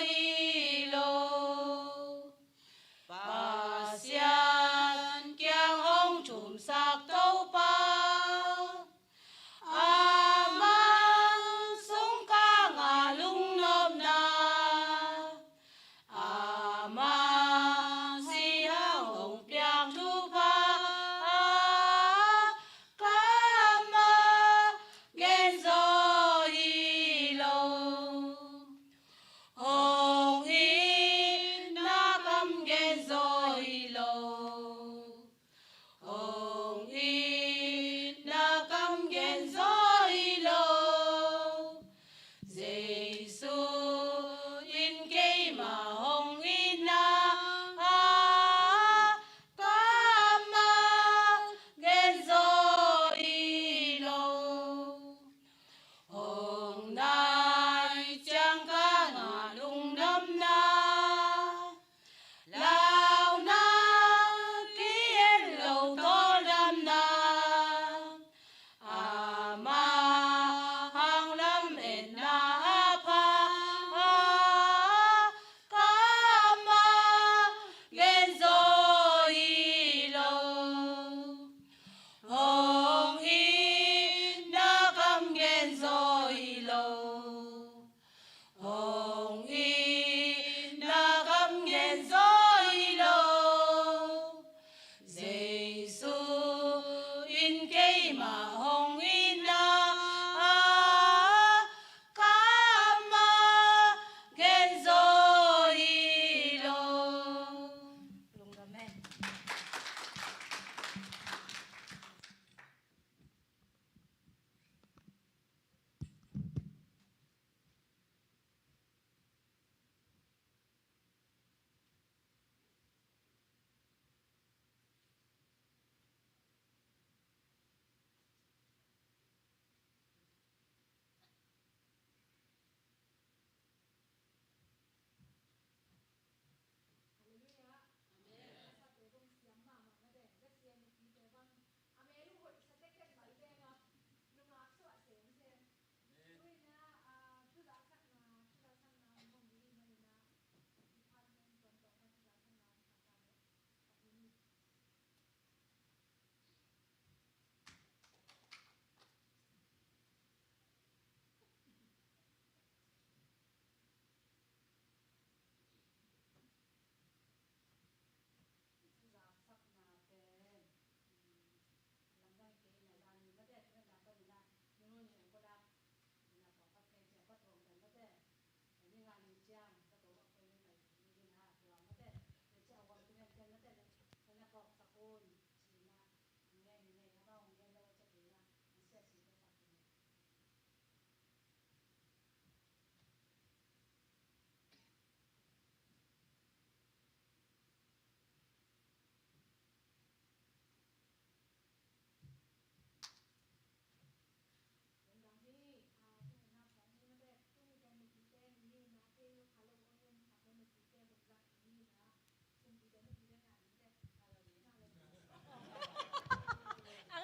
ilo. Pasian kiang hong thumsak Topa, amah sungkang a lungnopna, amah sihang hong piak thupha, kama genzo ilo. Hong itna kam genzo ilo. Hong itna kam genzo ilo. Jesu in keima hong itna, kama genzo ilo. Hong nai ciang ka ngah lungdamna, launa ki-en lo tawldamna, amah hang lametna a pha, kama genzo ilo. Hong itna kam genzo ilo. Hong itna kam genzo ilo. Jesu in keima hong itna, kama genzo ilo. Lungdam e.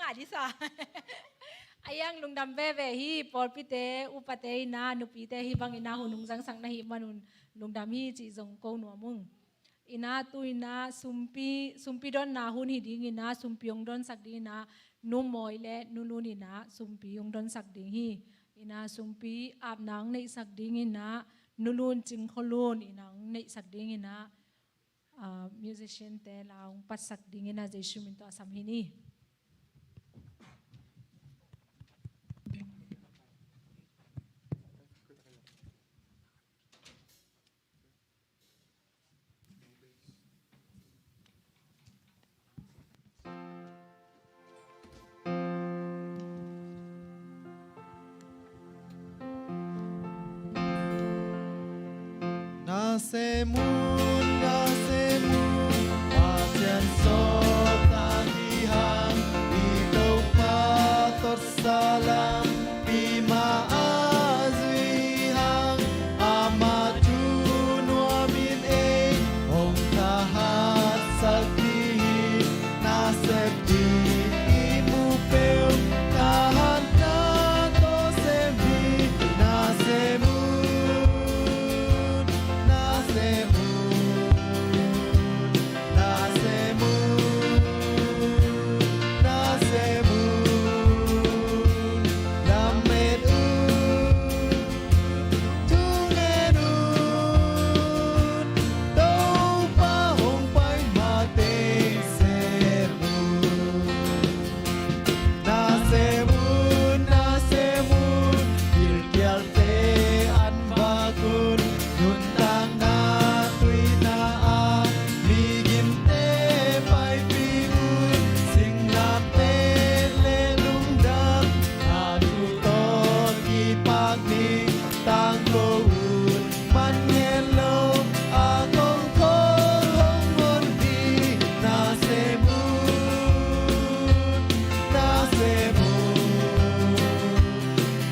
A disa. A iang lungdam veve hi, pawlpite, upate ina, nupite hi bang ina hun hong zangsak na hi manun lungdam hi cih zong ko nuam ung. Ina tu ina sumpi, sumpi donna hun hi ding ina, sumpi hong donsak ding ina, Nu Mawi le Nu Lun ina sumpi hong donsak ding hi. Ina sumpi apna hong neihsak ding ina, Nu Lun Cing Kho Lun ina hong neihsak ding ina, ah, musician te la hong patsak ding ina Jesu min tawh a sam hi ni. Nasem un, nasem un, Pasian sawltak hi hang, i Topa tawh salam pi mah a zui hang, amah thu nuamin ei hong thahatsak ding hi. Nasep ding i mu peuh, thahatna tawh sem hi. Nasem un, nasem un, nasem un, nasem un, lamet un, thungen un, Topa hong pai mah teng sem un. Nasem un, nasem un, gilkialte an vak un, nuntakna tuina ah migimte paipih un, singlamteh le lungdam a thu tawh kipak ni, tangko un man ngen lo, a kong khong hong ngol hi. Nasem un, nasem un,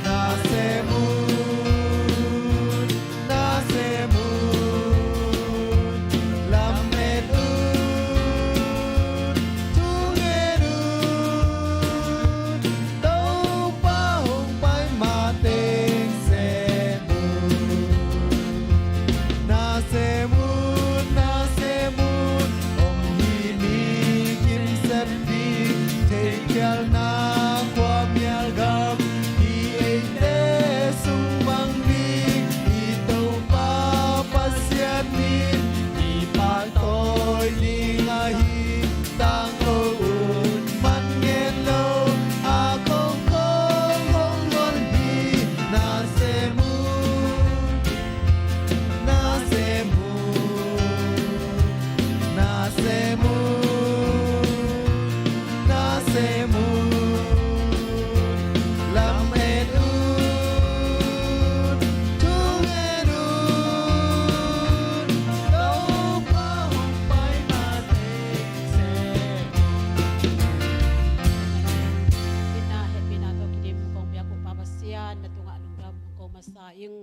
nasem un, nasem un, lamet un, thungen un, Topa hong pai mah teng sem un. Nasem un, nasem un, hong hi mi kim sep ding, theikhialna khuamial gam hi eite sung bang ding, i Topa Pasian min i pahtawi ding ahi, tangko un man ngen lo, a kong khong hong ngol hi. Nasem un, nasem un, nasem un, nasem un, lamet un, thungen un, Topa hong pai mah teng sem un. Itna hehpihna tawh kidim kong biak uh Pa Pasian, na tungah lungdam hong ko masa ing.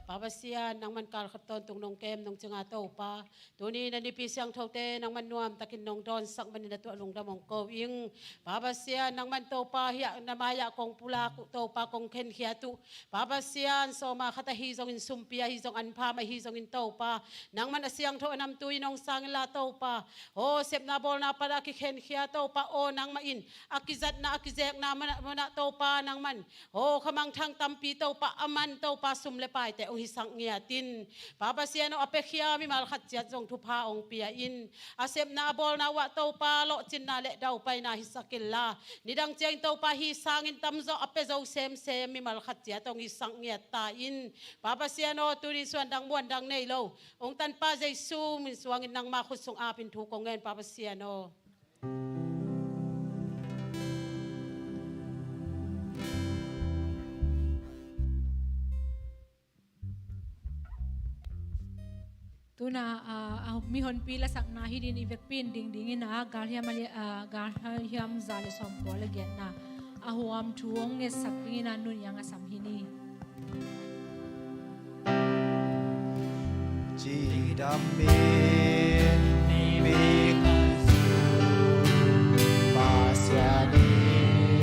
Pa Pasian, nangman kal khat tawntung nong kem nong cinga Topa, tuni na Nipi Siangthote nangman nuamtakin nong dawnsak manin na tungah lungdam hong ko ing. Pa Pasian, nangman Topa hiah na mai-ah kong pulak uh, Topa kong khenkhiat uh. Pa Pasian, sawma khat ahi zongin, sumpi ahi zong, anpha mah ahi zongin Topa, nangman a siangtho a namtui nong sang inla Topa, aw sepna bawlna pan a kikhenkhia Topa, aw nangmah in a kizatna a kizekna manah, manah Topa nangman aw khamangthang tampi Topa a man Topa sum le paite hong hisak ngiat in. Pa Pasian aw, a piakhia mimal khat ciat zong thupha hong pia in. A sepna a bawlna uh ah Topa lawhcinna le daupaina hisak inla, nidang ciangin Topa hih sangin tamzaw a pia zo semsem mimal khat ciat hong hisak ngiat ta in. Pa Pasian aw, tuni suandang muandang nei lo, hong tanpa Jesu min suangin nangma khut sung apin thu kong ngen Pa Pasian aw. Tuna, ah, ah, mihonpi lasakna hi din i vekpi in ding dingin ah, galhiam a li-, ah, galhiam za le sawm kua le giatna a huam thu hong ngetsak dingin ah Nuniang a sam hi ni. Cidam in mi kazu Pasian in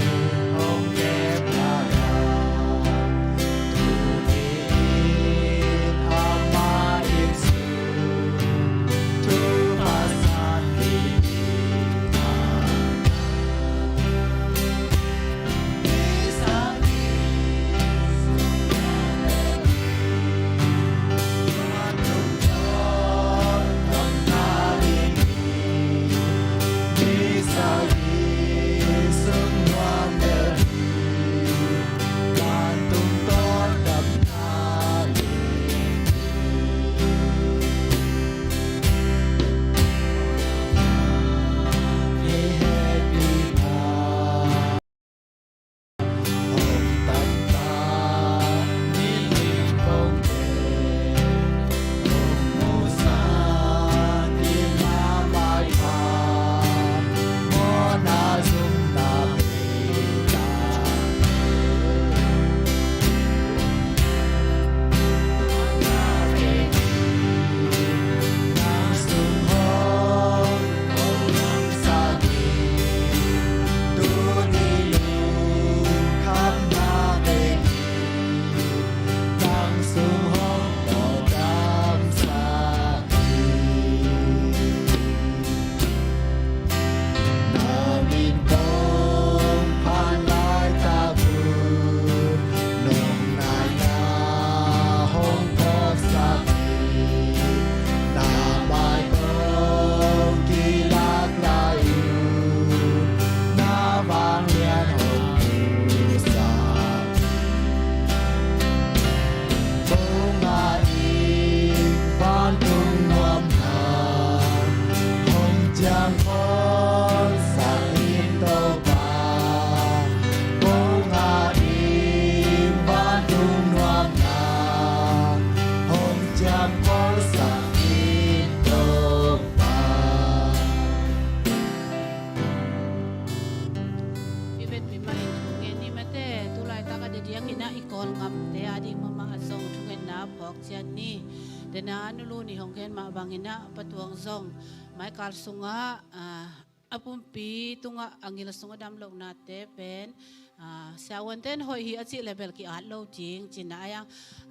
Tiang inah i Kawlngam te a ding mahmah a zong thungetna phawk ciat ni. Dena nulu ni hong gen mah bang inah Pa Tuang zong Maikal sungah, ah, a pumpi tungah a ngil sungah damlohna te pen, ah, siavuan ten hoih hi a cih le bel ki-at lo ding cina a yang,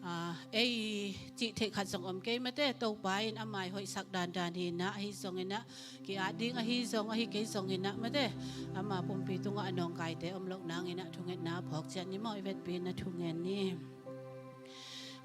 ah, ei cih theih khat zong om kei mate, Topa in a mai hoihsak dandan hi inah, ahi zong inah ki-at ding ahi zong, ahi kei zong inah mate, ama pumpi tungah a nawngkaite om loh nang inah thungetna phawk ciat ni maw, i vetpi na thungen ni.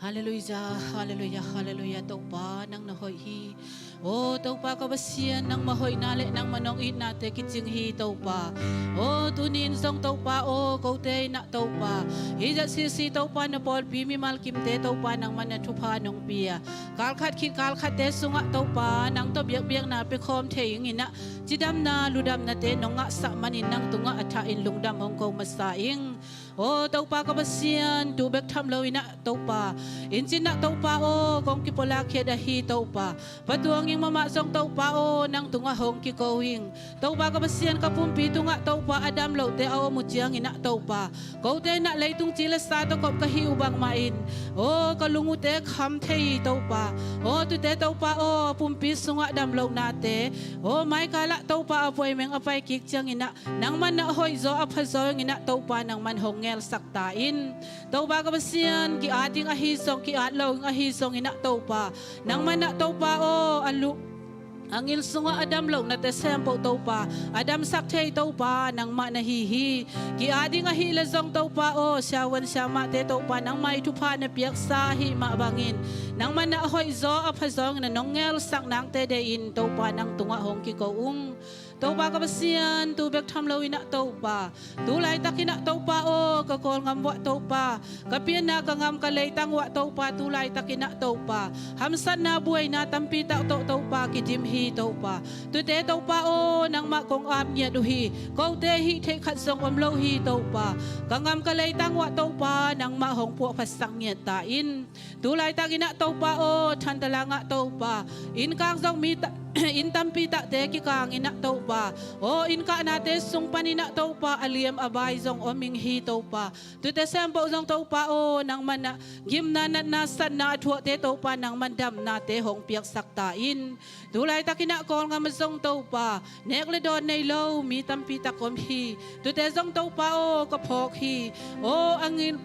Halleluiah, halleluiah, halleluiah, Topa nang na hoih hi. Aw Topa ka Pasian, nangmah hoihna le nangmah nong itnate kicing hi Topa. Aw tuni in zong Topa aw, kote inah Topa, hi ZCC Topa na pawlpi mimal kimte Topa nangmah na thupha nong pia. Kalkhat khit kalkhatte sungah Topa nang tawh biakbiakna pia khawm thei ing inah, cidamna ludamnate nong ngahsak manin nang tungah a thah in lungdam hong ko masa ing. Aw Topa ka Pasian, tu bek tham lo inah Topa, inn cin ah Topa aw kong kipolak khiat ahi Topa. Pa Tuang Ing mahmah zong Topa aw nang tungah hong kiko ing. Topa ka Pasian, ka pumpi tungah Topa a dam lohte a om uh ciang inah Topa, kote inah leitung ci le sa tawh kop ka hih uh bangmah in, aw ka lung uhte kham thei hi Topa. Aw tute Topa aw, a pumpi sungah dam lohnate, aw maikal ah Topa a puaimeng a pai kik ciang inah nangman a hoihzaw a phazaw ing inah Topa nangman hong ngelsak ta in. Topa ka Pasian, ki-at ing ahi zong, ki-at lo ing ahi zong inah Topa, nangman ah Topa aw, a lu a ngil sungah a dam lohnate sempoh Topa, a damsak thei Topa nangmah na hi hi. Ki-at ing ahih le zong Topa aw, siavuan siamahte Topa nangmah i thupha na piaksa ahih mah bangin, nangman ah a hoihzaw a phazaw ing na nong ngelsak nangte deihin Topa nang tungah hong kiko ung. Topa ka Pasian, tu bek tham lo inah Topa, tu laitak inah Topa aw, ka Kawlngam uah Topa, ka pianna ka ngam ka leitang uah Topa, tu laitak inah Topa, hamsatna buaina tampi tak tawh Topa kidim hi Topa. Tute Topa aw, nangmah kong ap ngiat uh hi. Kote hih theih khat zong om lo hi Topa. Ka ngam ka leitang uah Topa nangmah hong puahphatsak ngiat ta in. Tu laitak inah Topa aw, Thantlang ah Topa, innkang zong mi ta inn tampi takte kikang inah Topa, aw innkahnate sung pan inah Topa a liam a bai zong om ing hi Topa. Tute sempoh zong Topa aw, nangman ah gimna natna satna a thuakte Topa nangman damnate hong piaksak ta in. Tu laitak inah Kawlngam ah zong Topa, nek le dawn nei lo mi tampi tak om hi. Tute zong Topa aw ka phawk hi. Aw a ngin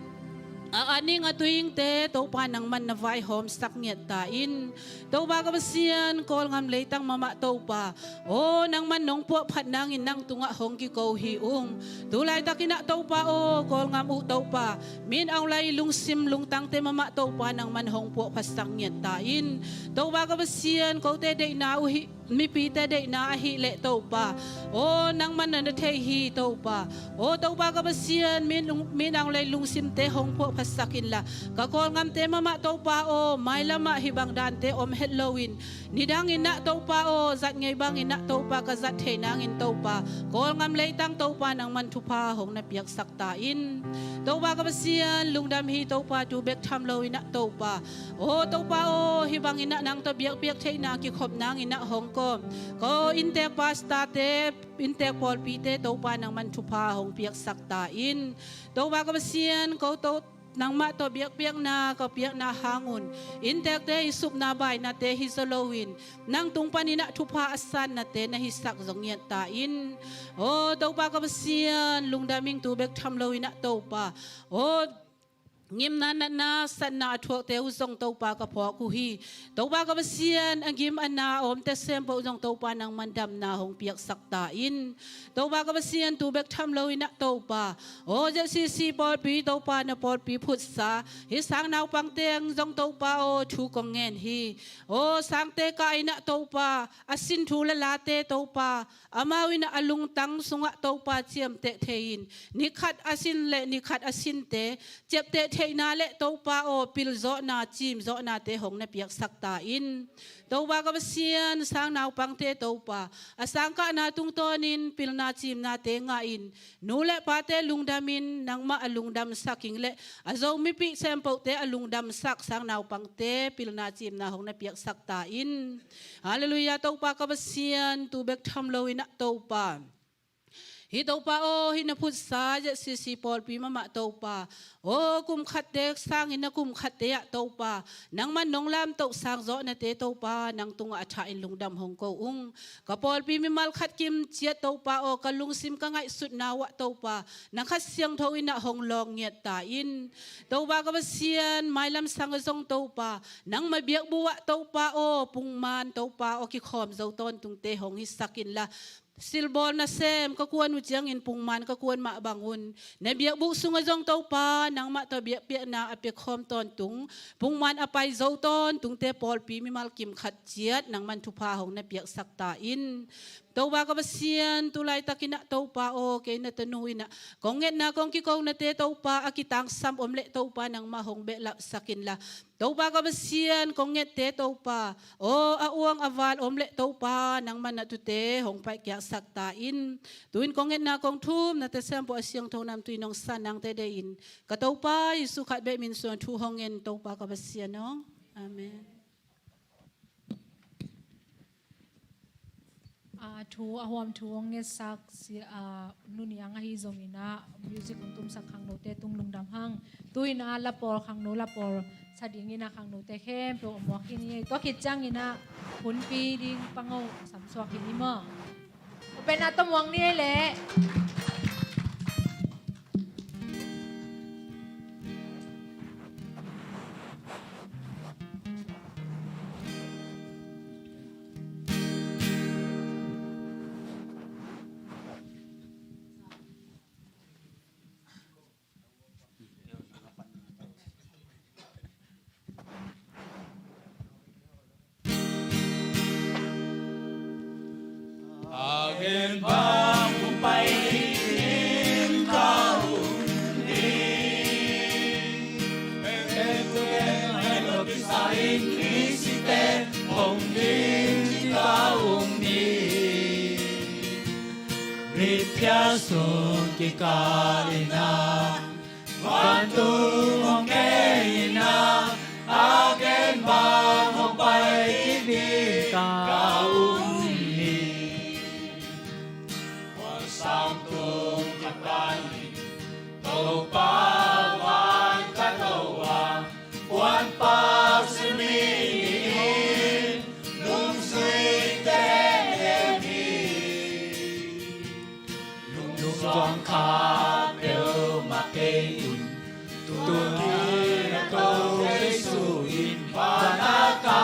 a aning a tuingte Topa nangman na vaihawmsak ngiat ta in. Topa ka Pasian, Kawlngam leitang mahmah Topa, aw nangman nong puahphat nangin nang tungah hong kiko hi ung. Tu laitak inah Topa aw, Kawlngam uh Topa, Min Aung Hlaing lungsim lungtangte mahmah Topa nangman hong puahphatsak ngiat ta in. Topa ka Pasian, kote deihna uh hi, mipite deihna ahih leh Topa, aw nangman na na thei hi Topa. Aw Topa ka Pasian, Min, Min Aung Hlaing lungsimte hong puahphatsak inla, ka Kawlngamte mahmah Topa aw, mailam ah hih bang dante om het loin, nidang inah Topa aw, zat ngei bang inah Topa ka zat theih nangin Topa, Kawlngam leitang Topa nangman thupha hong na piaksak ta in. Topa ka Pasian, lungdam hi Topa, tu bek tham lo inah Topa, aw Topa aw, hih bang inah nang tawh biakpiak theihna kikhop nang inah hong kawm, ko inntek pastorte, inntek pawlpite Topa nangman thupha hong piaksak ta in. Topa ka Pasian, ko to nangmah tawh biakpiakna ka piakna hang un, inntekte i supna bainate hi zaw loin, nang tung pan inah thupha a sannate na hisak zong ngiat ta in. Aw Topa ka Pasian, lungdam ing, tu bek tham lo inah Topa, aw ngimna natna satna a thuakte uh zong Topa ka phawk uh hi. Topa ka Pasian, a gim a na a omte sempoh zong Topa nangman damna hong piaksak ta in. Topa ka Pasian, tu bek tham lo inah Topa, aw ZCC pawlpi Topa na pawlpi phutsa hih sang naupangte ang zong Topa aw thu kong ngen hi. Aw sangte kah inah Topa, a sin thu lalate Topa, amau inah a lungtang sungah Topa ciamteh thei in, nikhat a sin le nikhat a sinte ciapteh theihna le Topa aw pilzawhna cimzawhnate hong na piaksak ta in. Topa ka Pasian, sang naupangte Topa, a sangkahna tungtawnin pilna cimnate ngahin, nu le pate lungdamin nangmah a lungdamsak ing le a Zomipih sempohte a lungdamsak sang naupangte pilna cimna hong na piaksak ta in. Halleluiah, Topa ka Pasian, tu bek tham lo inah Topa, Hi Topa aw, hi na phutsa Z C C pawlpi mahmah Topa aw, kum khatte sangin na kum khatte ah Topa, nangman nong lamtoh sangzawhnate Topa, nang tungah a thain lungdam hong ko ung. Ka pawlpi mimal khat kim ciat Topa aw, ka lungsim ka ngaihsutna uh ah Topa, na Kha Siangtho in ah hong lawng ngiat ta in. Topa ka Pasian, mailam sangah zong Topa, nangma biakbuk ah Topa aw, pungman Topa aw, kikhawm zo tawntungte hong hisak inla, silbawl nasem ka kuan uh ciangin pungman ka kuan mah bangun, na biakbuk sungah zong Topa, nangmah tawh biakpiakna a piakhawm tawntung, pungman a pai zo tawntungte pawlpi mimal kim khat ciat nangman thupha hong na piaksak ta in. Topa ka Pasian, tu laitakin ah Topa aw, kei na tanu in ah kong ngetna kong kikonate Topa, a kitangsam om leh Topa, nangmah hong behlapsak inla, Topa ka Pasian, kong ngette Topa aw, a uang a val om leh Topa, nangman na tute hong paihkiaksak ta in. Tu-in kong ngetna kong thum na Tasiampu a siangtho namtui nong san nangte deihin, ka Topa Jesu khat bek min suang thu hong ngen Topa ka Pasian aw. Amen. A thu a huam thu hong ngetsak si a Nu Niang ahi zongin ah music hong tumsak khangnote tung lungdam hang. Tu-in ah lapawl khangno lapawl sa dingin ah khangnote khempeuh a muak hi ni. Tua khit ciangin ah hunpi ding pango samsuak hi ni maw? Open ah tawh muak ni ei leh. A gen bang hong pai ding ka um hi. Pen pen pen ai lo kisai misite hong ding ci ka um hi. Mitphiat sung kikal in ah vantung hong keng in ah, a gen bang hong pai kik ding ka um hi. Puan sang tung ka pan in Topa van ka do a, puan pa simi in nungzui teng hi. Lungzuang kha peuhmah kei un, tuni a to Jesu in van a ka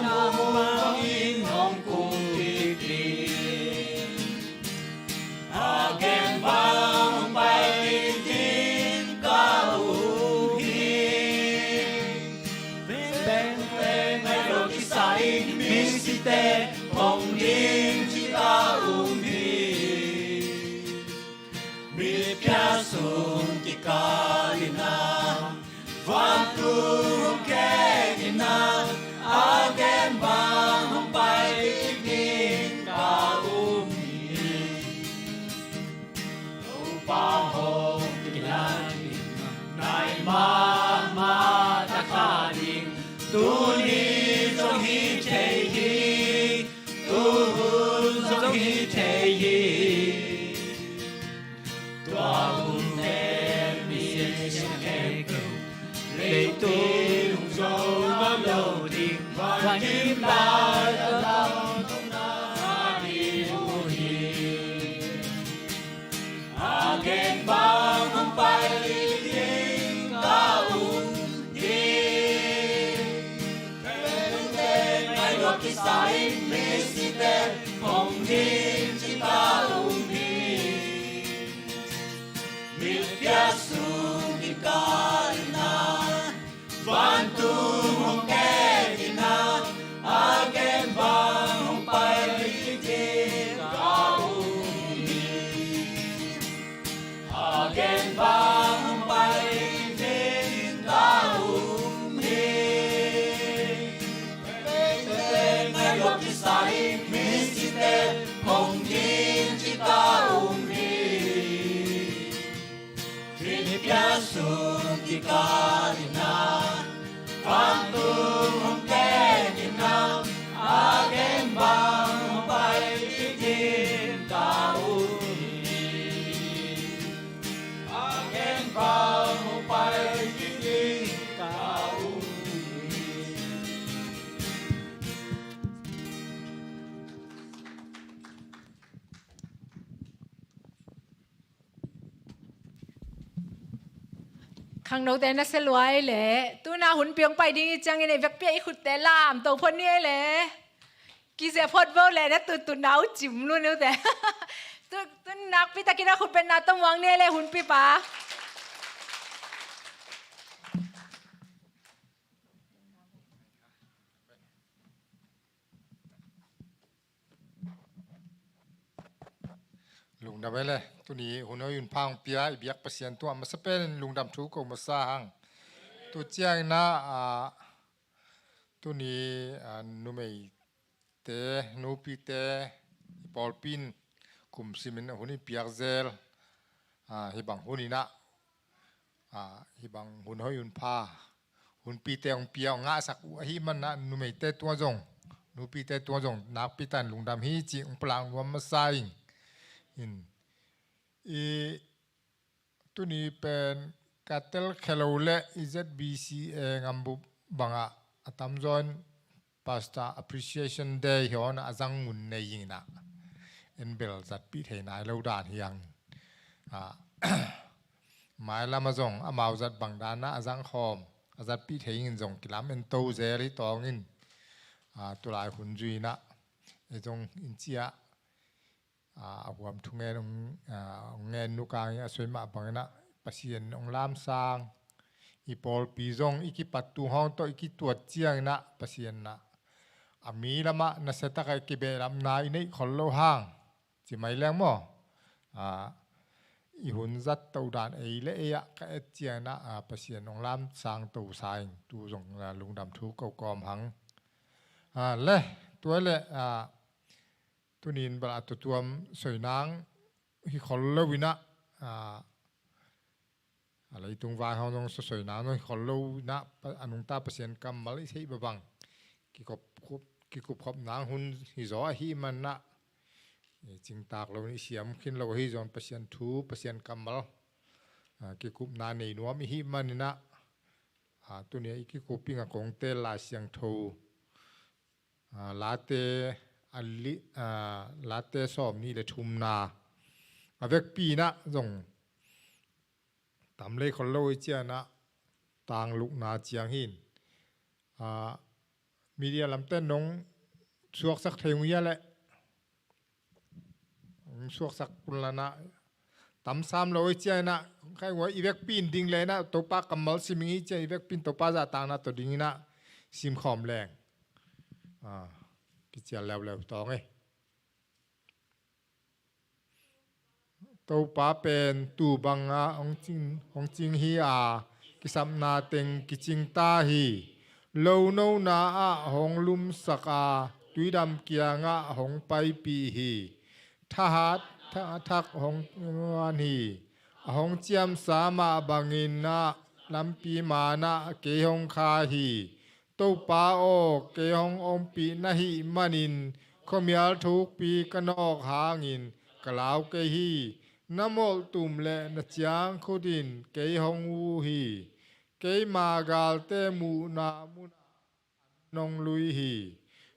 na muang in hong kum kik ding. A gen bang hong pai ding ka um hi. Peng peng ai lo kisai misite hong ding ci ka um hi. Mitphiat sung kikal in ah, vantung hong keng in ah, a gen bang hong pai kik ding ka um hi. Topa hong kilak ding, nai mahmah taktak ding, tuni zong hi thei hi, tu hun zong hi thei hi. Tua hun pen mi siangtho khempeuh, leitung zo ngam lo ding, van kim lai a lam tungah ding uh hi. A gen bang hong pai ding ka um hi. Pen pen ai lo kisai misite hong ding ci ka um hi. Mitphiat sung kikal in ah, vantung hong keng in ah, a gen bang hong pai ding ka um hi. A gen bang hong pai ding ka um hi. Pen pen ai lo kisai misite hong ding ci ka um hi. Mitphiat sung kikal in ah, vantung hong keng in ah, a gen bang hong pai ding ka um hi. Khangnote na sia luai le, tuna hun piang pai ding i ciangin ei vekpi a i khutte lam to phot ni ei le. Kizia phot vo le na tutut na u cim lu ni ute. Tu, tu nakpi takin a khut pen na to muang ni ei le hun pipa. Lungdam ei le, tuni hun hoi hun pha hong pia i biak Pasian tungah masa pen lungdam thu ko masa hang. Tu ciangin ah, tuni, ah, numeite, nupite, i pawlpi in kum simin hun i piak zel, ah, hih bang hun in ah, ah, hih bang hun hoi hun pha, hunpite hong pia hong ngahsak uh ahih manin ah numeite tungah zong, nupite tungah zong nakpi takin lungdam hi cih hong pulak nuam masa ing. In, i tuni pen ka telkhia lo le i Z B C A ngambup bangah a tamzaw in Pastor Appreciation Day hi hong a zang ngun nei ing in ah, en bel zatpih thei nai lo dan hi hang. Ah, mailam ah zong amau zat bang dan ah a zang khawm, a zatpih thei ing in zong kilam en to zel hi tawng in, ah, tulai hun zui in ah ei zong in ciah, ah, a huam thungen hong, ah, hong ngen nukang in a soi mah bangin ah Pasian hong lamsang, i pawlpi zong i kipat tung hawng tawh i kituat ciangin ah Pasian in ah a mi lamah nasia takah i kibehlapna i neih khol loh hang ci mai leng maw? Ah, i hun zat to dan ei le ei ah ka et ciangin ah, ah, Pasian hong lamsang to sa ing. Tu zong, ah, lungdam thu ko kawm hang. Ah, le, tua le, ah, tuni in bel a tutuam soi nang hi khol lo in ah, ah, a leitung vai hong zong sosoi nang zong hi khol lo in ah, pa-, a nungta Pasian kammal i theih bang bang kikup, kup, kikup khop nang hun hi zaw ahih manin ah, i cingtak lo in i siam khin lo ahi zong Pasian thu, Pasian kammal, ah, kikupna nei nuam i hih manin ah, ah, tuni a i kikup ing a kong teel Lai Siangtho, ah, Late a li-, ah, Late sawmnih le thumna a vekpi in ah zong tam lei khol lo i ciangin ah tanglukna ciang hi in, ah, media lamte in nong suaksak thei ung hia leh, nong suaksak pulak in ah tam sam lo i ciangin ah, khai ngua i vekpi in ding le in ah Topa kammal sim ing i ciang i vekpi in Topa zahtakna tawh ding in ah sim khawm leng, ah, kicial leuleu tawng ei. Topa pen tuu bangah hong cing, hong cing hi a, kisapna teng kicing ta hi. Lo nona ah hong lumsak a, tuidam kiangah hong paipih hi. Thahat, tha-, thak hong nuan hi. A hong ciamsa mah bangin ah lampi manah kei hong kha hi. Topa aw, kei hong ompih na hih manin khuamial thukpi ka nawk hangin ka lau kei hi. Na molhtum le na ciangkhut in kei hong uh hi. Keima galte muhna munah nong lui hi.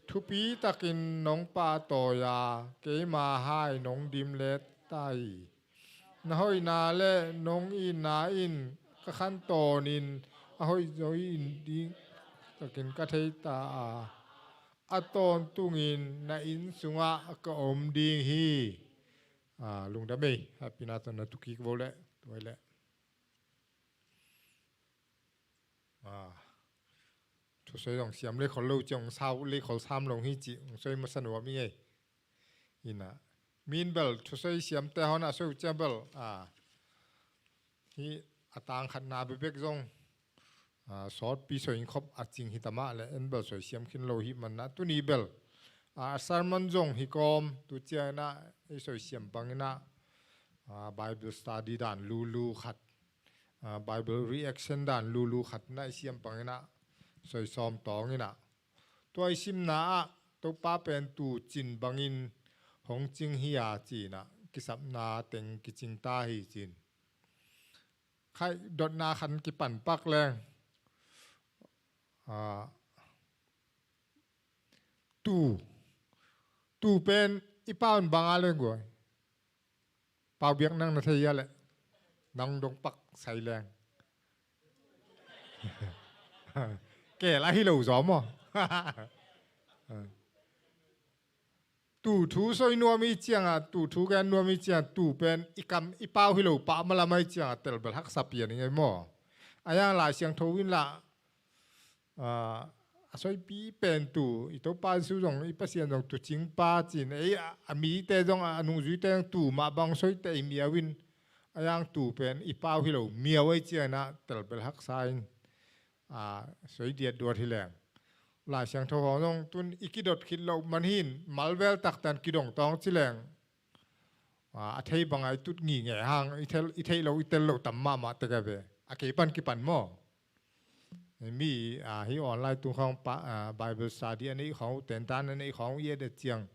Thupi takin nong pahtawi a, keima hai nong dimlet ta hi. Na hoihna le nong itna in ka khantawnin a hoih zo in ding takin ka thei ta a, a tawntungin na inn sungah ka om ding hi. Ah, lungdam ei, happy na tawh na tukik vo le, tuai le. Ah, thusoi zong siam lei khol lo ciang hong sau lei khol sam lo hi cih hong soi masa nuam ing ei. Ina, min bel thusoi siamte hon a soi uh ciang bel, ah, hi a tang khatna bekbek zong, ah, sawtpi soi in khop a cing hi ta mah le, en bel soi siam khin lo hi manna tuni bel, ah, a sermon zong hi kawm tu ciangin ah ei soi siam bangin ah, ah, Bible study dan lulu khat, ah, Bible reaction dan lulu khat na i siam bangin ah soi sawm tawng in ah, tua i simna ah Topa pen tuu cin bangin hong cing hi a ci-in ah kisapna teng kicing ta hi ci-in. Khai dotna khan kipan pak leng. Ah, tuu. Tuu pen i pau in bang a leng guai. Pau biak nang na thei a leh nang dong pak sai leng. Keel ahi lo zaw maw? Tuu thu soi nuam i cianga, tuu thu gen nuam i cianga, tuu pen i kam i pau hi lo pah malam ahi cianga, telbel haksa pian i ngei maw? A yang Lai Siangtho in lah, ah, a soipi pen tuu, i Topa Jesu zong, i Pasian zong tuucing pa cin, ei a, a mite zong, a nungzuite zong tuu mah bang soite i miau in, a yang tuu pen i pau hi lo miau ahi cianga, telbel haksa in, a, soi diatduat hi leng. Lai Siangtho hong zong tun i kidot khit loh man hin, malvel taktan kidong tawng ci leng, a, a thei banga i tut ngingeh hang, i thei, i theih loh, i tel loh tam mahmah tek a ve. A kei pan kipan maw? Mi, a, hi online tung khawng pa, a, Bible study a neih khawng, tentan a neih khawng i et et ciang,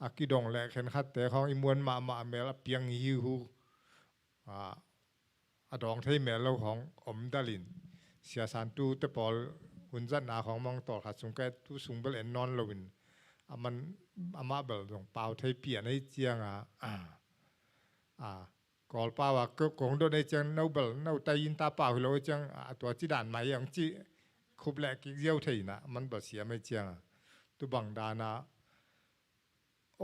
a kidong leh khenkhatte khawng i muan mahmah a mel a piang hi hu. A, a dawng thei mel lo hong om dalin, Sia San Tu te pawl hun zatna hong mang tawlkhat sung ka et, tu sung bel en nawn loin, a man, amah bel zong pau thei pian ahi cianga, a, a, Kawl pau a ko-, kong dot ahi ciang, no bel, no tai in ta pau hi lo ahi ciang, a, tua ci dan mai ang ci khup leh kik ziau thei na, man bel siam ahi cianga. Tu bang dana,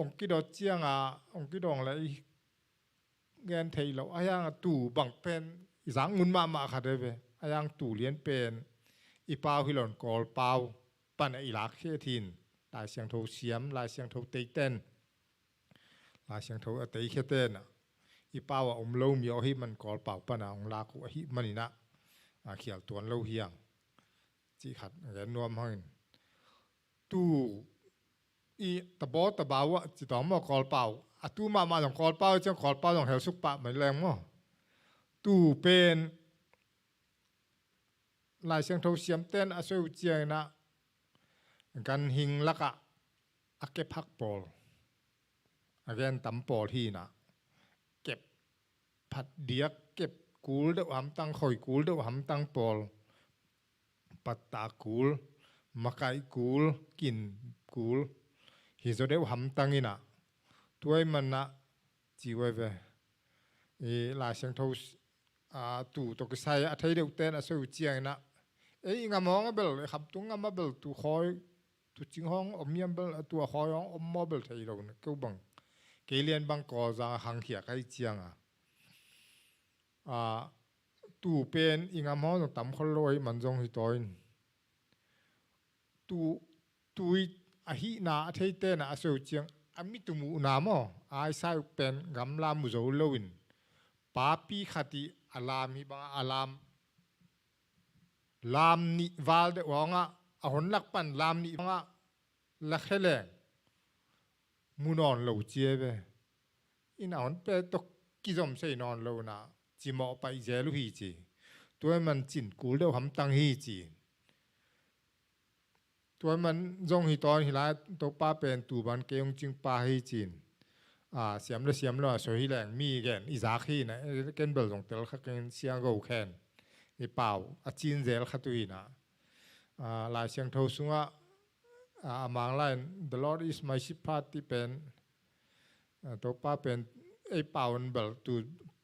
ong kidot cianga, ong kidong leh i gen theih loh, a yang a tuu bang pen i zak ngun mahmah khat e ve. A yang tuu lian pen i pau hi loin Kawl pau pana i lak khia thin, Lai Siangtho siam, Lai Siangtho teiten, Lai Siangtho a tei khia tena, i pau a om lo mi ahi man Kawl pau pana ong lak uh ahi manina, a, khial tuan lo hiang. Cih khat gen nuam hangin. Tuu i tabaw tabaw ah ci tawng maw Kawl pau. A tuu mahmah zong Kawl pau ciang Kawl pau zong helsuk pah mai leng maw. Tuu pen Lai Siangtho siamten a soi uh ciangina ganhing lakah a kep hak pawl, a gen tam pawl hina, kep phat diak, kep kul deuh hamtang, khoi kul deuh hamtang pawl, patta kul, makaih kul, kin kul, hi zaw deuh hamtang ina, tuai manna ci uai ve. I Lai Siangtho, a, tuu tawh kisai a thei deuh ten a soi uh ciangina, ei i ngam hong a bel, i khamtung ngam a bel tuu khoi, tuucing hong om hiam bel, a tua khoi hong om maw bel thei lo na, keu bang. Kei lian bang Kawlzang a khangkhia ka hi cianga, a, tuu pen i ngam hong zong tam khol lo ahi man zong hi taw in. Tuu, tuu i ahihna a theitena a soi uh ciang, a mi tum uhna maw, a i sai uh pen gamla mu zo loin, papi khat i a lam hi banga a lam, lam nih val deuh hongah, a hon lak pan lam nih hongah la khe leng mu nawn lo cia ve. Ina hon pe tawh kizom sei nawn lo na, cimawh paih zel uh hi ci. Tuai man cin kul deuh hamtang hi ci. Tuai man zong hi tawn hi lai, Topa pen tuu ban kei hong cingpa hi cin. A, siam le siam lo a soi hi leng mi gen i zak hi na, ken bel zong tel kha ken siang go khen. I pau a cin zel khat uh hi na. A, Lai Siangtho sungah, a, a Mang lai in, "The Lord is my shepherd," ti pen, a, Topa pen ei pau in bel tuu,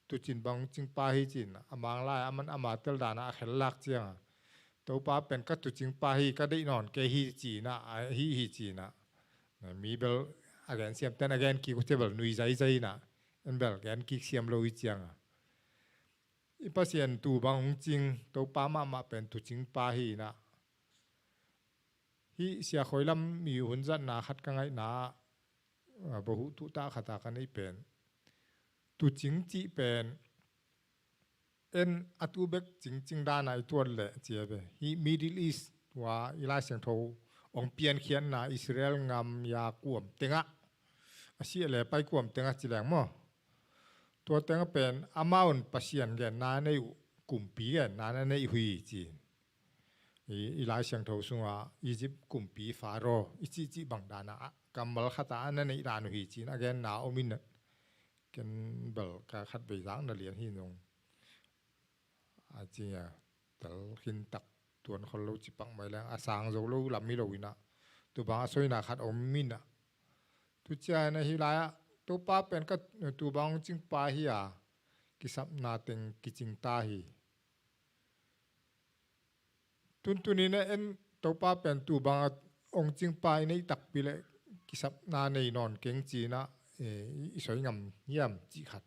tuucin bang cingpa hi cin. A Mang lai a man ama tel dana a khel lak cianga, "Topa pen ka tuucingpa hi, ka deih nawn kei hi," cina, a hi hi cina. Na mi bel a gen siamten a gen kik uh cia bel nui zaizai na, en bel gen kik siam lo hi cianga. I Pasian tuu bang hong cing, Topa mahmah pen tuucingpa hi na. Hih Sia Khoi Lam mi hun zatna khat ka ngaihna, a, bahuh tuhtah khata ka neih pen, tuucing cih pen en a tu bek cingcing dana i tuat leh cia ve. Hih Middle East tua i Lai Siangtho hong piankhiatna Israel ngam ya kuam tengah, a sia le pai kuam tengah ci leng maw. Tua tengah pen amau in Pasian genna a nei uh, kumpi genna a nei uh hi ci. I, i Lai Siangtho sunga Egypt kumpi Pharaoh i cihcih bang dana, a, kammal khata a na neih dan uh hi cin a genna om in, ken bel ka khat vei zak na lian hi nung. A ci a, tel khin tak tuan khol lo ci pak mai leng, a sang zo lo lam hi lo ina. Tu bang a soina khat om ina. Tu cia na hi lai ah, Topa pen ka tuu bang cingpa hi a, kisapna teng kicing ta hi. Tuntunin a en Topa pen tu banga ong cingpa i neih takpi le kisapna nei nawn keng ci-in ah, eh, i soi ngam hiam cih khat.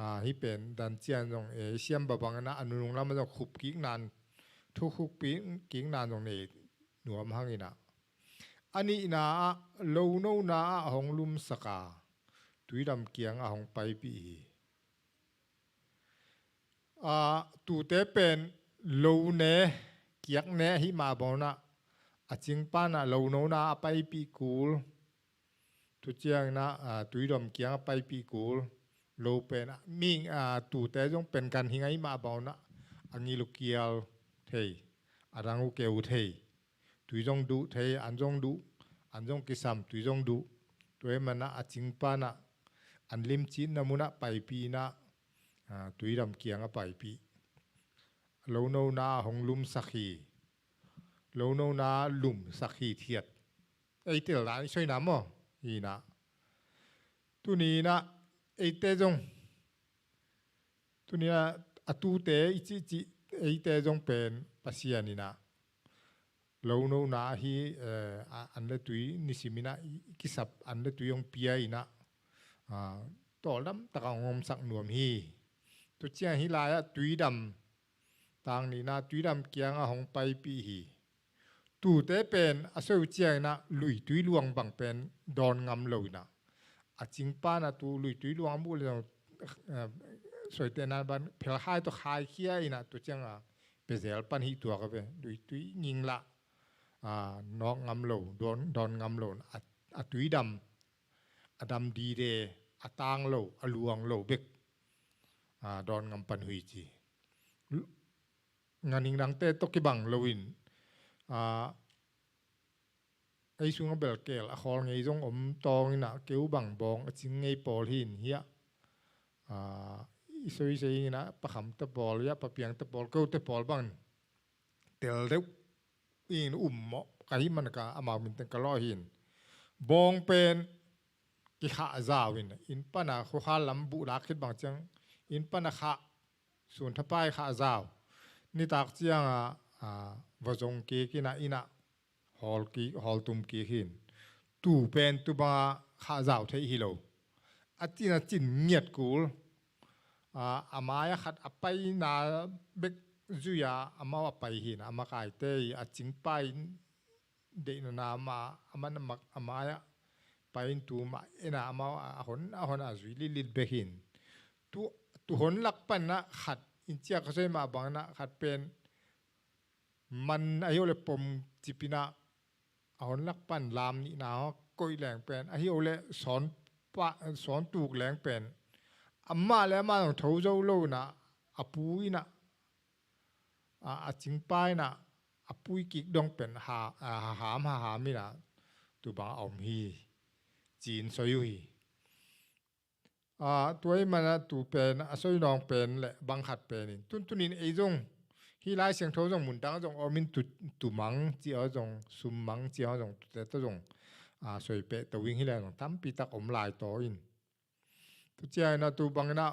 Ah, hih pen dan ciang zong, eh, siam babang in ah a nunung lamah zong khup kik nan, thu khup kik nan zong nei nuam hang in ah. A nihna ah, lonona ah a hong lumsak a, tuidam kiang a hong paipih hi. Ah, tute pen lo ne, kiak ne ahi mah bang in ah, a cingpa in ah lonona a paipih kul. Tu ciangin ah, ah, tuidam kiang a paipih kul. Lo pen ah, ming, ah, tute zong pen ganhing ahi mah bang in ah, a ngil uh kial thei, a dang uh keu thei. Tui zong duh thei, an zong duh, an zong kisam, tui zong duh. Tua ahih manin ah a cingpa in ah an limcitna munah paipih in ah, ah, tuidam kiang a paipih. Lonona a hong lumsak hi. Lonona lumsak hi thiat. Ei tel dan i soi na maw? Hi in ah. Tuni in ah eite zong, tuni in ah a tute i cihcih eite zong pen Pasian in ah lonona ahi, eh, a, an le tui nisim in ah i, i kisap an le tui hong pia in ah, ah, tawldam takin hong omsak nuam hi. Tu ciang hih lai-ah tuidam, tang nihna tuidam kiang a hong paipih hi. Tute pen a soi uh ciangin ah luitui luang bang pen dawn ngam lo in ah, a cingpa in ah tu luitui luang a muh le zong, eh, soitehna ban phelhai tawh khaikhia in ah, tu ciang a pezel pan hih tuak a ve, luitui nginglah, ah, nawk ngam lo, dawn, dawn ngam lo, a, a tuidam, a dam dide, a tang lo, a luang lo bek, ah, dawn ngam pan uh hi ci. Ganhing dangte tawh kibang loin, ah, ei sungah belkel a khawl ngei zong om tawng in ah, keu bang bawng a cing ngei pawl hi in hiah, ah, i soisei in ah, Pa Kham te pawl, hiah Pa Piang te pawl, keu te pawl bang tel deuh in um mawh ka hih man ka amau min teng ka lawh hi in. Bawng pen kikhah zau in, inn pan a khuakhal lam buh lak khit bang ciang inn pan a khah, sun thapai khah zau. Nitak ciang a, a, va zong kik in ah, inn ah hawl kik, hawl tum kik hi in. Tu pen tu banga khah zau theih hi lo. A cin a cin ngiat kul. A, a mai-ah khat a paina bek zui-a amau a pai hi in, a makaite i a cingpa in deihna na mah, a man a mak, a mai-ah pai in tu mah en a, amau a hon, a hon a zui litlit bek hi in. Tu, tu hon lak pan ah khat in ciak ka soi mah bang in ah khat pen man ahi uh leh pom cip in ah, a hon lak pan lam nihna hong koih leng pen, ahi uh leh sawn pa, sawn tuk leng pen, amah le amah zong tho zo lo in ah, a pu in ah, a, a cingpa in ah, a pui kik dong pen ha, a, haham, haham in ah, tu bang a om hi, ci-in soi uh hi. Ah, tua ahih man ah tu pen, a soi nawng pen le bang khat pen in. Tuntunin ei zong, hih Lai Siangtho zong mun dang zong om in tu, tu mang ci-a zong, sum mang ci-a zong, tute tawh zong, ah, soi peh to ing hi leh zong tampi tak om lai taw in. Tu ciang in ah tu bang in ah,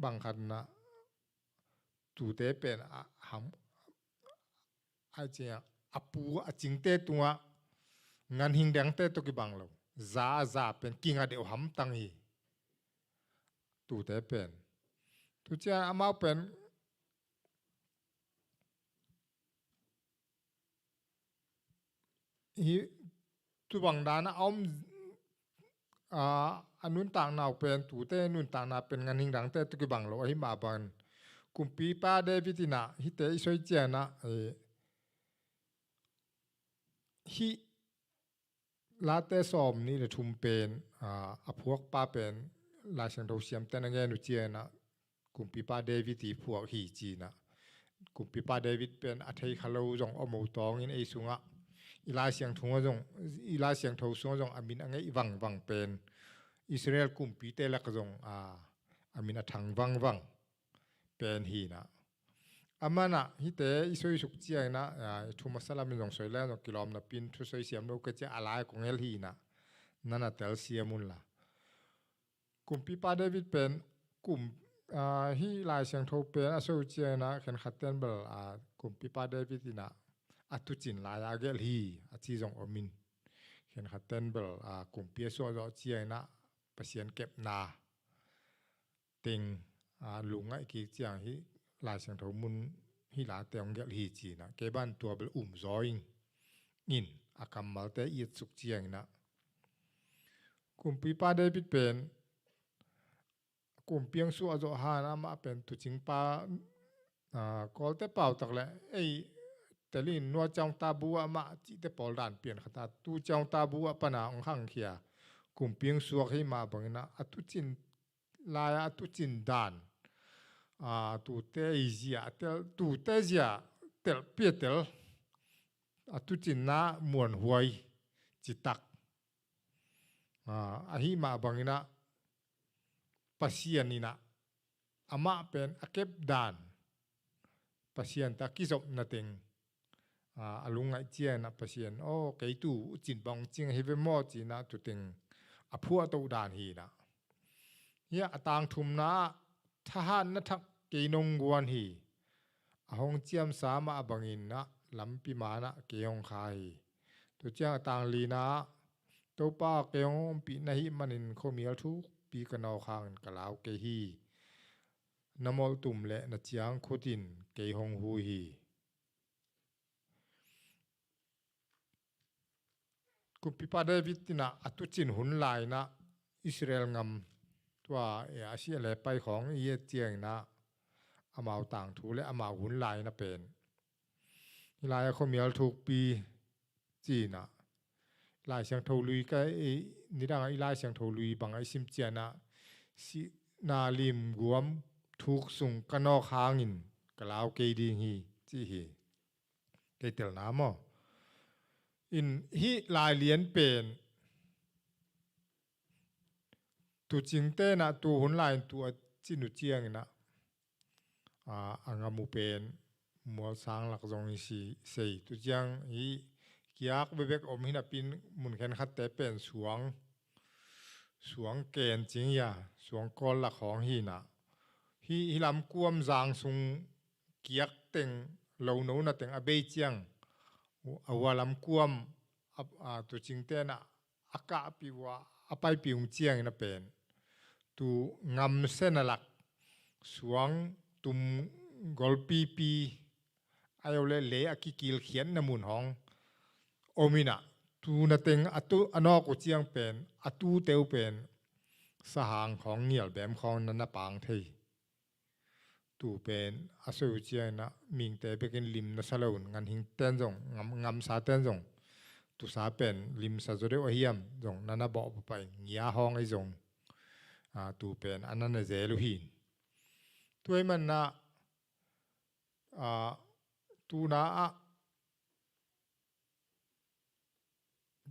bang khat in ah, tute pen a ham, a ciang a, a pu a cingte tungah ganhing dangte tawh kibang lo. Za a za pen kinga deuh hamtang hi. Tute pen. Tu ciang amau pen hi, tu bang dan a om, a, a nuntakna uh pen, tute nuntakna pen ganhing dangte tawh kibang lo ahi mah bangin, kumpipa David in ah hihte i soi ciang ah, eh, hih Late sawmnih le thum pen, a, a phuakpa pen Lai Siangtho siamte na ngen uh ciang ah, kumpipa David i phuak hi ci-in ah. Kumpipa David pen a thei kha lo zong om uh tawngin ei sungah, i Lai Siangtho sungah zong, i Lai Siangtho sungah zong a min a ngeih vangvang pen, Israel kumpite lak zong, a, a min a thang vangvang pen hi in ah. Aman ah hihte i soisuk ciang in ah, a, thu masa lamin zong soi leng zong kilawm napi-in thu soi siam lo ka ci a, a lai kong hel hi in ah, na na telsiam un la. Kumpipa David pen kum, a, hih Lai Siangtho pen a soi uh ciang in ah khenkhat ten bel, a, kumpipa David in ah a tucin lai-a a gelh hi a ci zong om in, khenkhat ten bel kumpi a suah zawh ciangin ah Pasian kepna teng lungngaih kik ciang hih Lai Siangtho mun hih late hong gelh hi ci-in ah kei ban tua bel um zaw ing in a kammalte i et suk ciangin ah kumpipa David pen kumpi hong suah zawh hang in ah amah pen tucingpa, Kawlte pautak le ei telin nua ciang tabu ah mah cihte pawl dan pian khat a tu ciang tabu ah pan a hong khangkhia kumpi hong suak hi mah bangin ah a tucin lai-a a tucin dan, tute i zia tel, tute zia telh pia tel, a tucinna muanhuai citak ahi mah bangin ah Pasian in ah amah pen a kep dan Pasian ta kizopna teng a lungngaih ciangin ah Pasian aw kei tu ucin bang cing hi ve maw ci-in ah tuteng a phuahtoh dan hi in ah. Hia a tangthumna ah thahatna thak kei nong guan hi. A hong ciamsa mah bangin ah lampi man ah kei hong kha hi. Tua ciang a tanglina ah Topa kei hong ompih na hih manin khuamial thukpi ka nawk hangin ka lau kei hi. Na molhtum le na ciangkhut in kei hong hu hi. Kumpipa David in ah a tucin hun lai-in ah Israel ngam tua a sia le pai khawng i et ciangin ah amau tangthu le amau hun lai-in ah pen hih lai-ah khuamial thukpi ci-in ah Lai Siangtho lui ka nidang ah i Lai Siangtho lui bang ah i sim ciangin ah sihna limguam thuk sung ka nawk hangin ka lau kei ding hi ci hi. Kei telna maw in hih lailian pen tucingte in ah tu hun lai-in tu a cin uh ciangin ah a ngam uh pen mualsang lak zong i si sei tu ciang hih kiak bebek om hi napin mun khenkhatte pen suang suang ken cing hi a suang kawl lak hawng hi in ah hih lamkuam zang sung kiak teng lo no na teng a bei ciang a hua lamkuam tucingte in ah a kahpih uh a paipih uh ciangin a pen tu ngamsen a lak suang tum golpipi a yo le lei a kikilkhiatna mun hawng om in ah tu na teng a nawk uh ciang pen a tute uh pen sahang khawng ngialbem khawng na na pang thei. Tu pen a soi uh ciangin ah mingte bekin lim na sa lo un nganhing ten zong ngamsa ten zong tusa pen limsa zaw deuh a hiam zong na na bawh pah in ngia hawng ahi zong tu pen a na na zel uh hi. Tua ahih manin ah tuna ah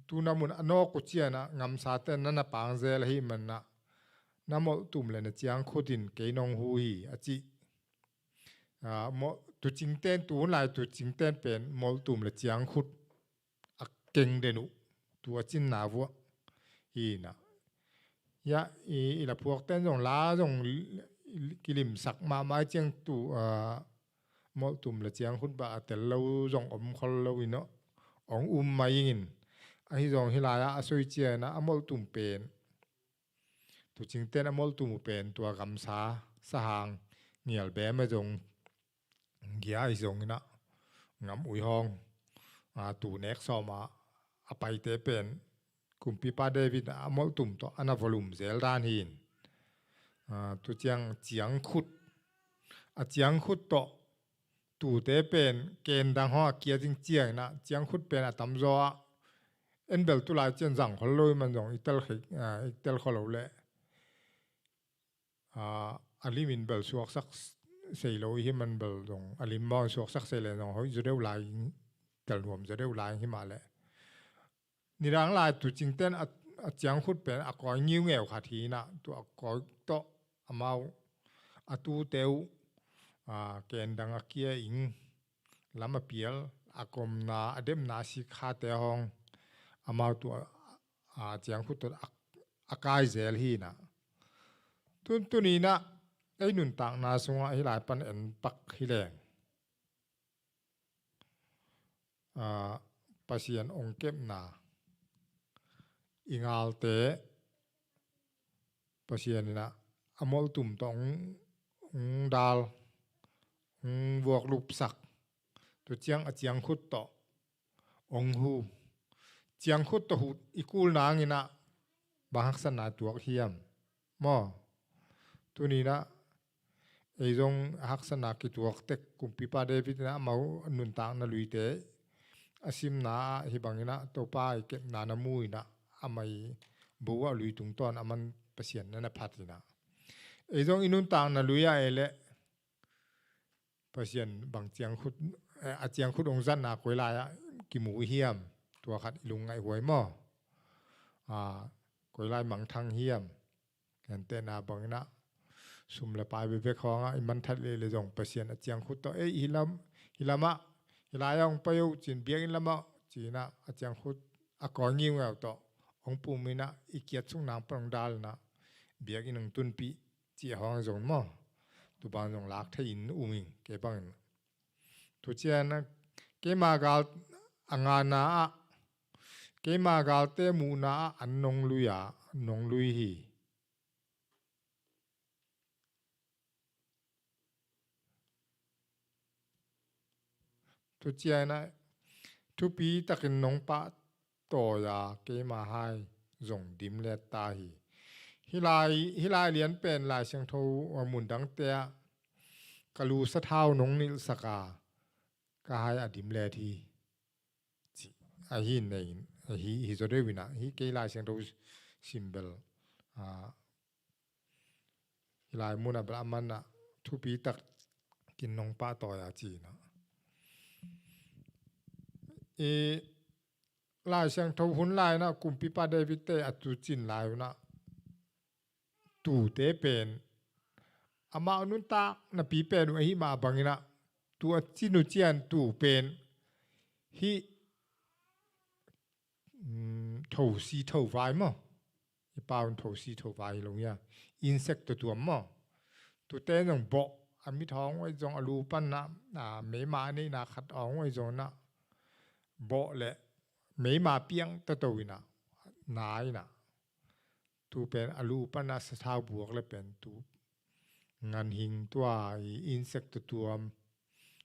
tuna mun a nawk uh ciangin ah ngamsate na na pang zel ahih manin ah na molhtum le na ciangkhut in kei nong hu hi a ci. Tucingten tu hun lai tucingten pen molhtum le ciangkhut a keng den uh tu a cinna vuah hi in ah. Hia i la phuakten zong la zong kilimsak mahmah ciang tu molhtum le ciangkhut bah a tel lo zong om khol lo in ah ong um mai ingin ahi zong hih lai-ah a soi ciangin ah a molhtum pen tucingten a molhtum uh pen tua gamsa sahang ngialbem a zong gia ahi zongin ah ngam ui hawng tu nek sawm ah a paite pen kumpipa David a molhtum tawh a na volume zel dan hi in tu ciang ciangkhut a ciangkhut tawh tute pen ken dang hawng a kia ding ciangin ah ciangkhut pen a tamzaw ah en bel tulai cian zang khol lo i man zong i tel khol lo le a lim in bel suaksak sei lo i hi man bel zong a lim mawng suaksak sei le zong hoih zaw deuh lai tel nuam zaw deuh lai hi mah le nidang lai tucingten a ciangkhut pen a kawi ngiungeu khat hi in ah tu a kawi tawh amau a tute uh ken dang a kia ing lam a pial a komna a demna a sikhate hawng amau tu a ciangkhut tawh a kai zel hi in ah tuntun in ah ei nuntakna sungah hih lai pan en pak hi leng ah, Pasian ong kepna i galte Pasian in ah a molhtum tawh ong, ong dal, ong vuaklupsak. Tua ciang a ciangkhut tawh ong hu. Ciangkhut tawh hu i kul nang in ah bang haksatna tuak hiam maw? Tuni in ah ei zong haksatna kituak tek, kumpipa David in ah amau nuntakna luite a simna ah hih bangin ah Topa i kepna na mu in ah amah i bo ah lui tungtawn aman Pasian na na phat in ah ei zong i nuntakna lui ah ei leh Pasian bang ciangkhut, eh, a ciangkhut ong zatna koi lai ah kimu i hiam? Tua khat i lungngaih huai maw? Ah, koi lai mangthang hiam? Gentehna bangin ah sum le pai bekbek khawng ah i mangthat leh leh zong Pasian a ciangkhut tawh, ei, hih lam, hih lam ah, hih lai ah ong pai o ci-in, biakinn lam ah ci-in ah a ciangkhut a kawi ngiungeu tawh ong pum in ah i kiatsuk nang pan ong dal in ah biakinn ong tunpih cih hawng zong maw? Tua bang zong lak thei in um ing, kei bangin. Tua ciang ah keima gal a ngana ah, keima galte muhna ah an nong lui a, nong lui hi. Tua ciang ah thupi takin nong pahtawi a, keima hai zong dimlet ta hi. Hih lai, hih lai lian pen Lai Siangtho a mun dangte ah ka lu sathau nong nilhsak a, ka hai a dimlet hi. Ci, ahi nei, ahi, hi zaw deuh in ah, hih kei Lai Siangtho sim bel, ah, hih lai mun ah bel aman ah thupi takin nong pahtawi a ci-in ah. I Lai Siangtho hun lai in ah kumpipa David te a tuucin lai un ah tuute pen amau nuntak napi pen uh ahi mah bangin ah tua cin uh ciang tuu pen hih, mm, thosi thovai maw? I pau in thosi thovai hi lo hia? Insek tuamtuam maw? Tuate zong bawh, a mit hawng uh ahi zong, a lu pan ah, a, meima a neihna khat hawng uh ahi zong in ah bawh leh meima piang toto in ah, na in ah. Tu pen a lu pan ah sathau buak leh pen tu ganhing tua i insek tuamtuam,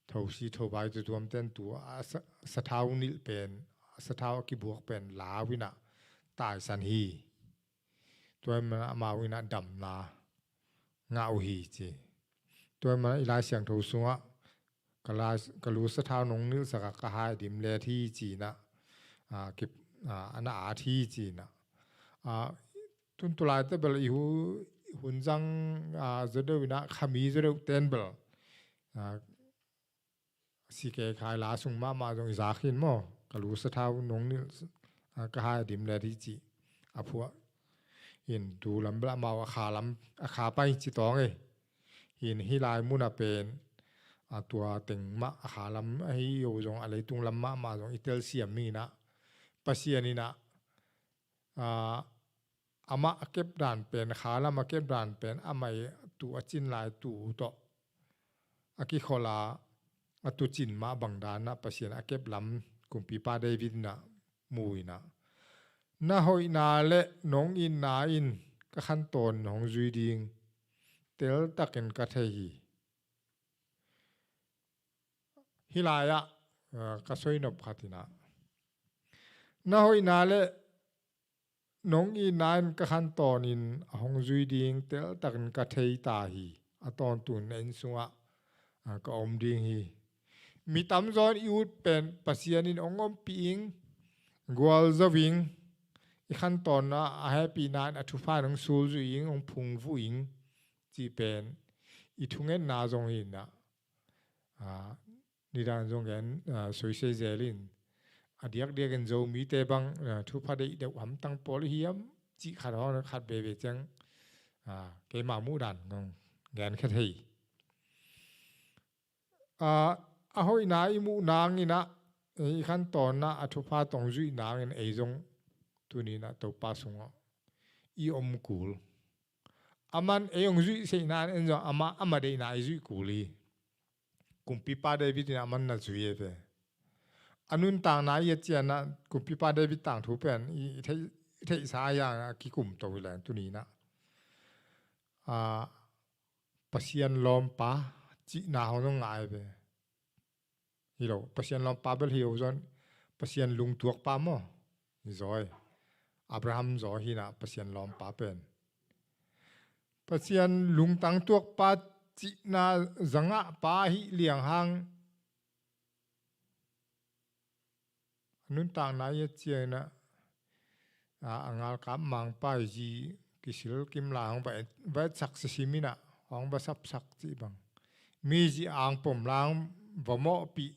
thosi thovai tuamtuam ten tu a sa-, sathau nilh pen, sathau a kibuak pen lau in ah taisan hi. Tua ahih manin amau in ah damna ngah uh hi ci. Tua ahih manin i Lai Siangtho sungah ka la, ka lu sathau nong nilhsak a, ka hai a dimlet hi ci-in ah, a, ki, a, a na at hi ci-in ah. A, tun tu laite bel i hu, hun zang, a, zaw deuh in ah, khami zaw deuh ten bel, a, C K Khai la sung mahmah zong i zak hi maw? Ka lu sathau nong nilh, a, ka hai a dimlet hi ci. A phuah in tu lam bel amau a kha lam, a kha pai ci tawng e. Hin hih lai mun ah pen, a, tua teng mah a kha lam ahi lo zong, a leitung lam mahmah zong i telsiam in ah Pasian in ah, a, amah a kep dan pen, kha lam a kep dan pen, amah i tuu a cin lai tuu tawh a kikholh a, a tuucin mah bang dan ah Pasian a kep lam kumpipa David in ah mu in ah, na hoihna leh nong itna in ka khantawn in hong zui ding teltakin ka thei hi. Hih lai ah, a, ka soinop khat in ah, na hoihna leh nong itna in ka khantawn in a hong zui ding teltakin ka thei ta hi. A tawntung na inn sungah, a, ka om ding hi. Mi tamzaw in i ut pen Pasian in hong ompih ing, gualzo ing, i khantawnna a hehpihna in a thupha in hong sulzui ing, hong phungvuh ing cih pen i thungetna zong hi in ah, a, nidang zong gen, a, soisei zel in, a diakdiakin Zomite bang, a, thupha deih deuh hamtang pawl i hiam cih khat hawng khat veve ciang, a, keima muhdan zong gen kha thei. A, a hoihna i muh nangin ah, i khantawnna a thupha tawh hong zuih nangin ei zong tuni in ah Topa sungah i om kul. Aman ei hong zuih seihna in en zong amah, amah deihna i zuih kul hi. Kumpipa David in amah na zui e ve. a nuntakna i et ciangin ah kumpipa David tangthu pen i, i theih, i theihsa a, a kikum to hi leng tuni-in ah, a, Pasian lawmpa cihna hong ngai ve. Hi lo, Pasian lawmpa bel hi lo zaw, Pasian lungtuakpa maw? Hi zaw hi. Abraham zaw hi-in ah Pasian lawmpa pen. Pasian lungtang tuakpa cihna zangahpa hi liang hang, a nuntakna i et ciangin ah, a, a ngalkap mangpa i zi kisil kim lai hong va et, va etsak sisim in ah, hong va sapsak cih bang. Mi zi angpom lai hong va mawhpih.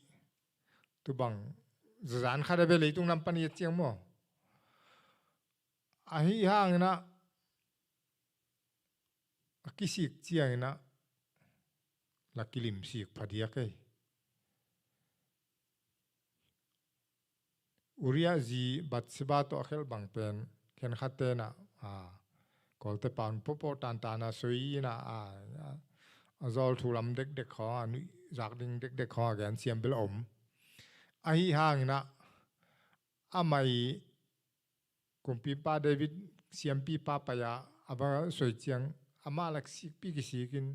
Tu bang, zazan khat a ve leitung nam pan i et ciang maw? Ahi hangin ah, a kisik ciangin ah, la kilimsik phadiak ei. Uriah zi Bathsheba tawh a khelh bang pen, khenkhatte in ah, a, Kawlte pan popoh tantan a soi in ah, a, a, a zawl thu lam dekdek khawng, a nuihzak ding dekdek khawng a gensiam bel a om. Ahi hangin ah, amah i kumpipa David siampipa pai-a a va soi ciang, amah lak sikpi kisik in,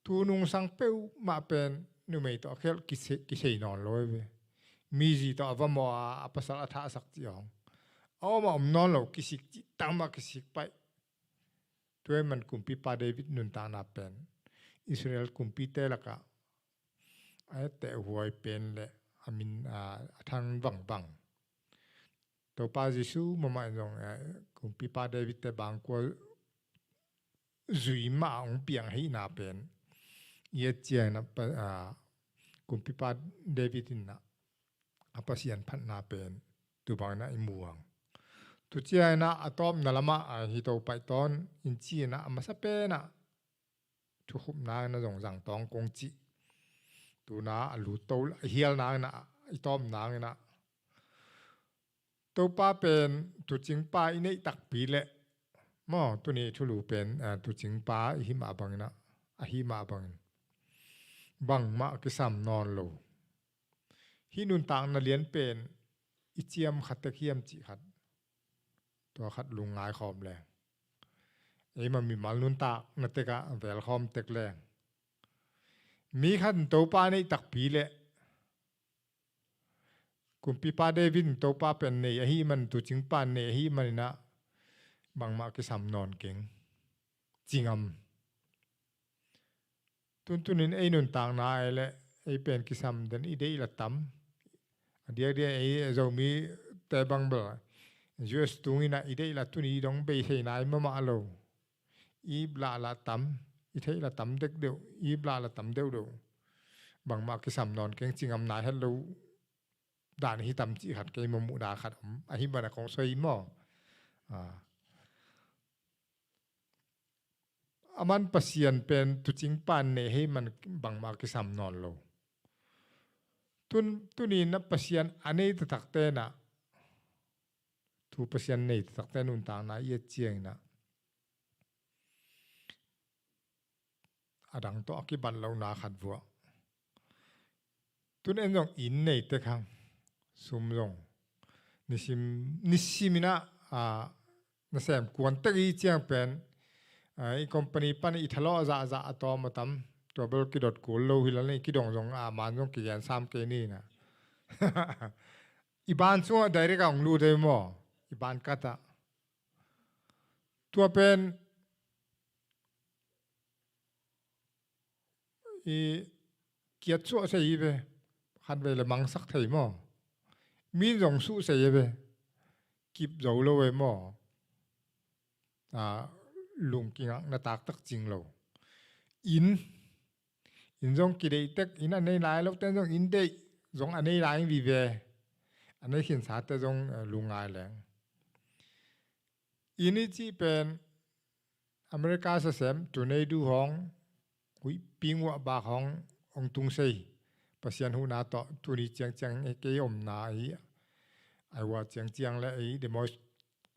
tu nungsang peuhmah pen numei tawh a khelh kise-, kisei nawn lo hi ve. Mi zi tawh a va mawh a, a pasal a thahsak cih hong a om a om nawn lo, kisik cih tangmah kisik paih. Tua ahih man kumpipa David nuntakna pen Israel kumpite lakah a etteh huai pen le a min, a, a thang vangvang. Topa Jesu mahmah in zong, eh, kumpipa David te bangkua zui mah hong piang ahihna pen i et ciangin ah, pa, a, kumpipa David in ah a Pasian phatna pen tu bangin ah i mu hang. Tu ciangin ah a tawpna lamah, a, hi to paih tawn in ci-in ah a masa pen ah thukhupna in ah zong zang tawng kong cih. Tu-in ah a lut to, a hial nangin ah, i tawp nangin ah, Topa pen tuucingpa i neih takpi leh, maw, tuni thulu pen, a, tuucingpa i hih mah bangin ah, a hih mah bangin bangmah kisam nawn lo. Hih nuntakna lian pen i ciam khat tek hiam cih khat, tua khat lungngai khawm leng. Eima mimal nuntakna tekah velkhawm tek leng. Mi khat in Topa neih takpi leh, kumpipa David in Topa pen nei ahih man, tuucingpa nei ahih manin ah bangmah kisam nawn keng. Ci ngam. Tuntunin ei nuntakna ei leh ei pen kisam den i deih la tam. A diakdiak ei Zomite bang bel U S tungin ah i deih la tuni dong bei thei nai mahmah lo. I lah la tam, i theih la tam deuhdeuh, i lah la tam deuhdeuh. Bangmah kisam nawn keng, ci ngam nai het lo dan hi tam cih khat, keima muhna khat om. Ahih man a kong soi maw. A. Aman Pasian pen tuucingpa nei ahih man bangmah kisam nawn lo. Tun, tuni-in ah Pasian a nei taktakte in ah, tu Pasian nei taktakte nuntakna i et ciangin ah, a dang tawh a kibat lohna khat vuah. Tun en zong inn nei tek hang, sum zong nisim, nisimin ah, a, nasem kuan tek i ciang pen, a, i company pan i thalawh zahzah a tawm a tam, tua bel kidot kul lo hi lel ni, kidong zong a man zong kigen sam kei ni na. I ban sungah direct a hong lut ei maw, i ban katah. Tua pen i kiat suah sei hi ve, khatvei le mangsak thei maw. Min zong suh sei hi ve, kip zo lo ei maw. A, lung kingakna taktak cing lo. Inn, inn zong kideih tek, inn a nei lai lote zong inn deih, zong a nei lai ing vive. A nei khinsate zong, eh, lungngai leng. Inn i cih pen America sasem, tornado hong, huihpi nguahbak hong, hong tung sei. Pasian huhna tawh, tuni ciangciang, eh, kei omna hi, Iowa ciangciang le, eh, Des Moines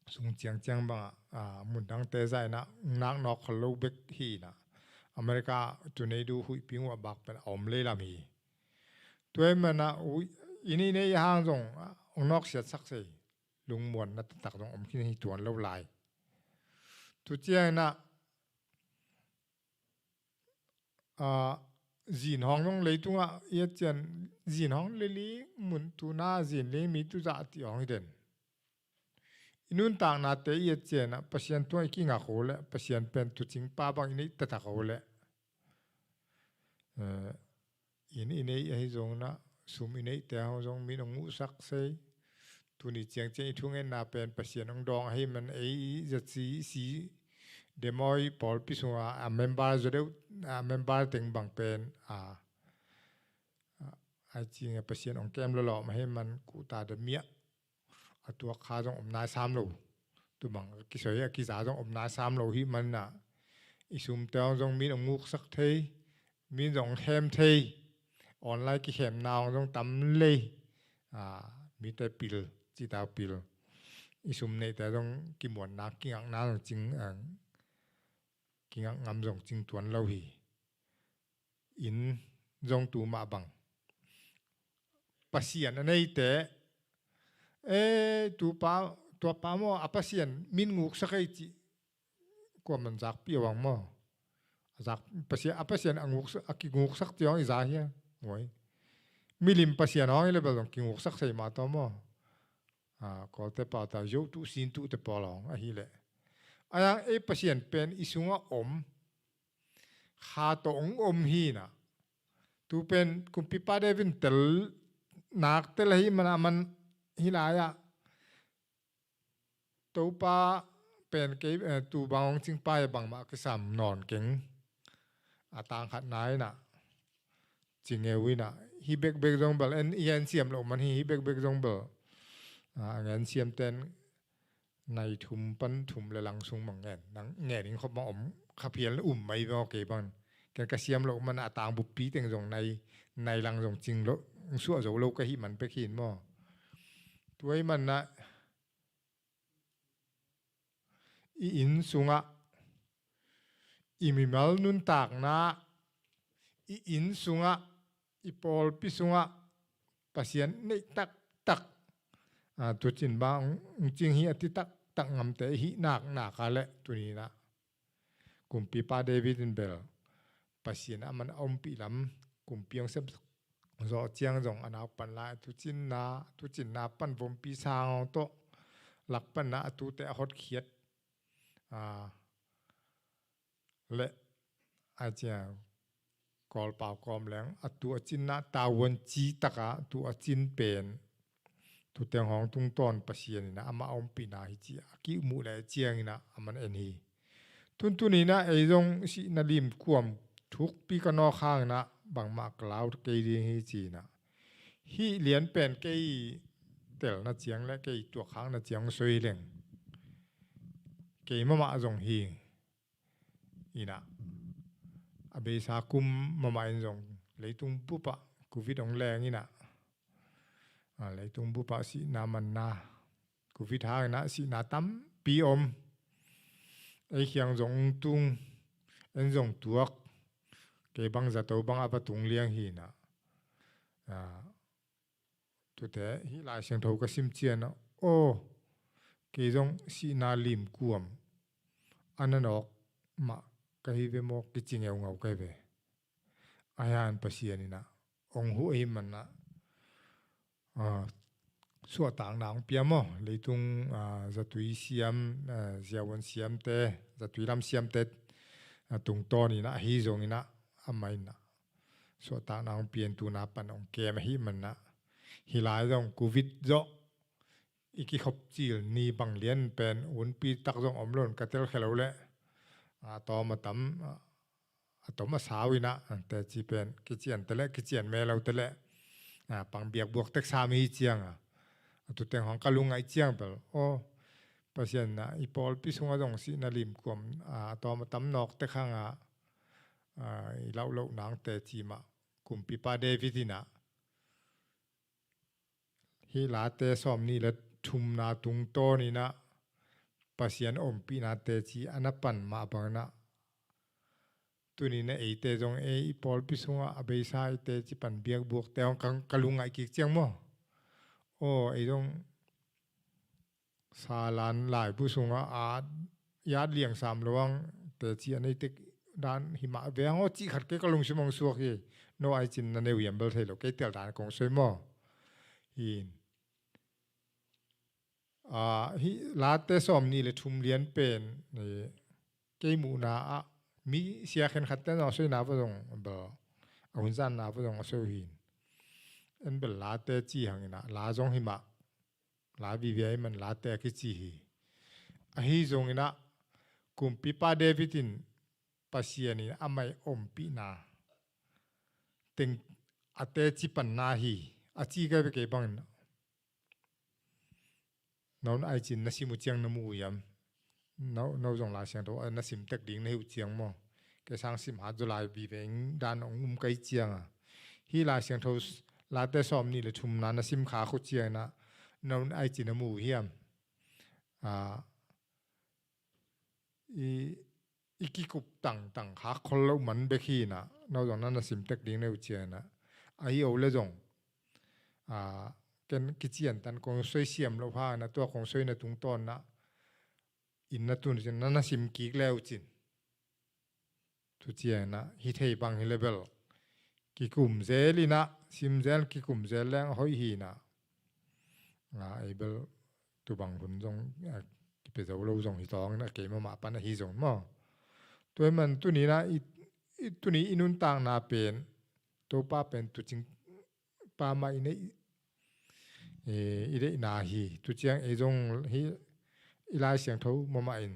sung ciangciang bangah, a, mun dangte zah in ah, nak nawk khol lo bek hi in ah. America tornado huihpi nguahbak pen a om leilam hi. Tua ahih man ah, huih, i nih nei hang zong ong nawksiatsak sei, lungmuanna taktak zong om khin hi tuan lo lai. Tu ciangin ah zin hong zong leitungah i a cian zin hong le ling mun tuna zin ling mi tuzah ti hong hi den. I nuntaknate i a cianah Pasian tungah i kingak ho le Pasian pen tucing pa bang i neih taktak ho le in i neih ahi zongin ah sum i neihte hong zong min hong nguhsak sei. Tuni ciangciang i thungetna pen Pasian hong dawng ahi man ei i zaci si demawi pawlpi sungah a member zaw deuh a member teng bang pen a ai cinga Pasian hong kem lawlawm ahi man kuhta damiah a tuak kha zong om nai sam lo. Tubang a kisoi a kiza zong om nai sam lo hi manah i sumte hong zong min hong nguksak thei, min zong hong hem thei. Online kikhemna hong zong tam lei. Mite pil cita pil i sum neihte zong kimuanna kingakna zong cing kingak ngam zong cing tuan lo hi. In zong tu mah bang Pasian a neite e tupa tuapa maw a Pasian min nguksak ei cih kuaman zakpi a bang maw? A zak Pasian a Pasian a nguksak a kinguksak ciang i za hia? Ngoi. Milim Pasian hong i le bel zong kinguksak sei mah tawh maw? Kawlte pau ta yoh tuh sin tuh te pawl hong ahileh a yang ei Pasian pen i sungah om kha tawh hong om hinah tu pen kumpipa David in tel nak tel ahi manah man hi lai-ah Topa pen kei tu bang hong cingpa hi bangmah kisam nawn keng. A tangkhat na inah cingeu inah hi bekbek zong bel en i ngensiam loh man hi hi bekbek zong bel a ngensiamten nai thum pan thum le lang sung mang ngen nang ngen ing khop mang om khaphial um mai bang kei bang ken ka siam loh man a tang buppi teng zong nai nai lang zong cing loh suah zo lo ka hih man pek hin maw? Tuai manah i inn sungah i mimal nuntakna i inn sungah i pawlpi sungah Pasian neih taktak tucin bang cing hi a ti taktak ngamte i hih naknak a le tuninah kumpipa David in bel Pasian a man a ompih lam kumpi hong sem zawh ciang zong a nau pan lai a tucinna tucinna pan vompi sang hong tawh lak panna a tute a hotkhiat le a cia kawlpau kawm leng a tu a cinna tauan ci taka tu a cin pen tuteng hong tungtawn Pasian inah amah a ompihna hi ci a kimuh le cianginah a man en hi. Tuntuninah ei zong sihna limkuam thukpi ka nawk hanginah bangmah ka lau kei ding hi cinah hih lian pen kei telna ciang le kei tuak hangna ciang soi leng kei mamah zong hi inah a beisa kum mamah in zong leitung bupah covid hong leng inah leitung bupah sihna manna covid hanginah sihna tampi om. Ei khiang zong tung en zong tuak kei bang zato bang a va tung liang hinah tute hih Lai Siangtho ka sim cianah aw kei zong sihna limkuam a nanawk mah ka hi ve maw kici ngeungau ka hi ve. A hian Pasian inah ong huh ahi manah suahtakna ong pia maw? Leitung zatui siam ziavuan siamte zatui lam siamte tungtawn inah ahi zonginah amah inah suahtakna hong pian tuna pan hong kem ahi manah hih lai zong covid zawh i kikhop cil ni bang lian pen unpi tak zong om lo in ka telkhia lo leh a tawm a tam a tom a sau inah teci pen kician teleh kician me lo teleh pang biakbuak tek sam hi cianga a tuteng hong ka lungngaih ciang bel aw Pasian inah i pawlpi sungah zong sihna limkuam a tawm a tam nawk tek hanga i lauh loh nang teci mah kumpipa David inah hih Late sawm nih le thumna tungtawn inah Pasian ompihna teci a na pan mah banginah tuninah eite zong ei i pawlpi sungah a beisa i teci pan biakbuakte hong ka lungngaih kik ciang maw? Aw, ei zong salan laibu sungah a yat liang sam lo ang, teci a nei tek dan hi mah ve ang aw cih khat kei ka lungsim hong suak hi. No ai cin na neu hiam bel thei lo, kei tel dan kong soi maw? Hi. Ah, hi Late sawm nih le thum lian pen, eh, kei muhna ah mi sia khenkhatte zong a soina va zong bel, a hunzanna va zong a soi uh hi. En bel Late ci hang inah, la zong hi mah, la vive ahih man Late a kici hi. Ahi zong inah, kumpipa David in Pasian in amah ompihna teng a teci panna hi, a ci kei ve kei bangin. No ai cin na sim uh ciang na mu uh hiam? No, no zong Lai Siangtho a na sim tek ding na hi uh ciang maw? Kei sang sim hat zaw lai vive ing dan hong um kei ciang a. Hi Lai Siangtho s-, Late sawm nih le thumna na sim khak uh ciang inah, no ai cin na mu uh hiam? Ah, i, i kikup tangtang khak khol loh man bek hi inah, no zong na na sim tek ding na hi uh ciang inah. Ahi o le zong, ah, ken kician tan kong soi siam loh hang inah, tua kong soina tungtawn inah, inn na tun cin na na sim kik le uh cin. Tu ciang inah, hi thei bang hi le bel kikum zel inah, sim zel kikum zel leng a hoih hi inah. Nga ei bel tu bang hun zong, a, kipia zo lo zong hi tawng inah, kei mahmah pan ahi zong maw? Tua ahih man tuni inah, i, i, tuni i nuntakna pen, Topa pen tuucing pa mah i neih, eh, i deihna hi. Tu ciang ei zong hi i Lai Siangtho mahmah in,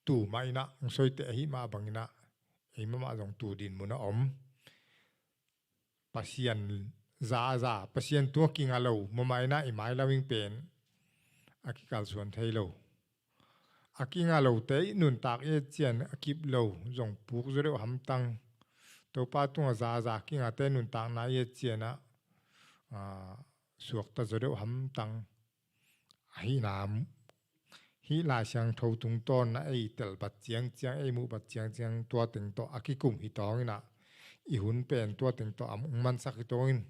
tu mah inah hong soite ahi mah bang inah, ei mahmah zong tu din mun a om. Pasian za a za, Pasian tung a kinga lo mahmah inah i mailam ing pen a kikalsuan thei lo. A kinga lote i nuntak i et ciang a kip lo zong puk zaw deuh hamtang. Topa tungah za a za kingate nuntakna i et ciang ah, ah, suakta zaw deuh hamtang. Ahi inah, hi Lai Siangtho tungtawn inah ei tel bat ciangciang, ei muh bat ciangciang, tua teng tawh a kikum hi tawng inah, i hun pen tua teng tawh a hong mansak hi tawng in,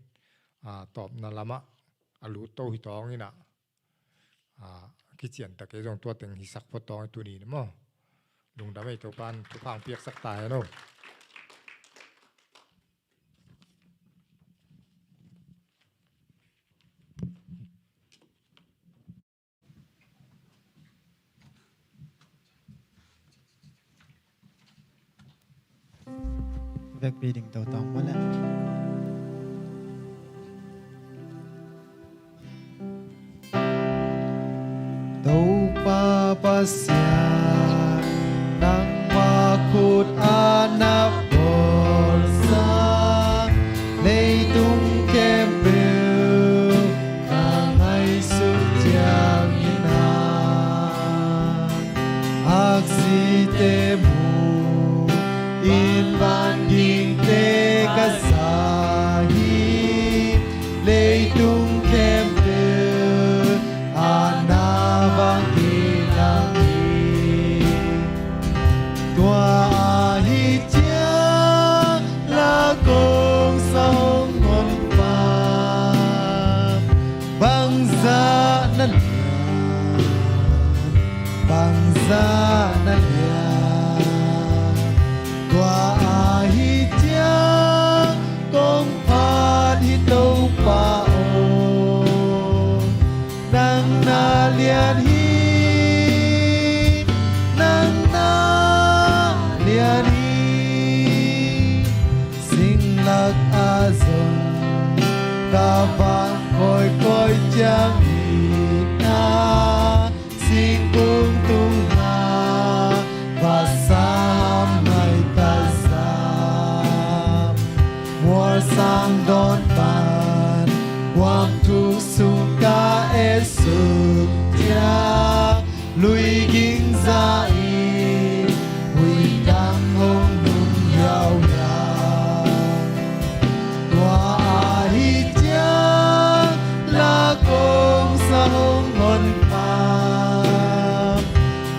ah, tawpna lamah a lut to hi tawng inah, ah, kician tak ei zong tua teng hisak phot tawng i tuni inah maw? Lungdam ei, Topa'n thupha hong piaksak ta hen aw. Vekpi ding to tawng maw le. Topa Pasian, nangmah khut a na bawlsa leitung khempeuh na ngaihsut ciangin a, aksite mu in vangingte ka za hi. Leitung khempeuh a na vanging nang hi. Tua ahi ciang la kong sa hong honpa, bangzah na lian, bangzah na lian. Tua ahi ciang kong phat hi Topa aw, nang na lian hi, nang na lian hi. Sinlak ah zong ka vak kawikawi ciang hi na, singkung tungah vasa hamngai ka zak, mualsang dawn pan guam thuk sung ka et suk ciang, lui ging za in huih dang hong nung hiauhiau. Tua ahi ciang la kong sa hong honpa,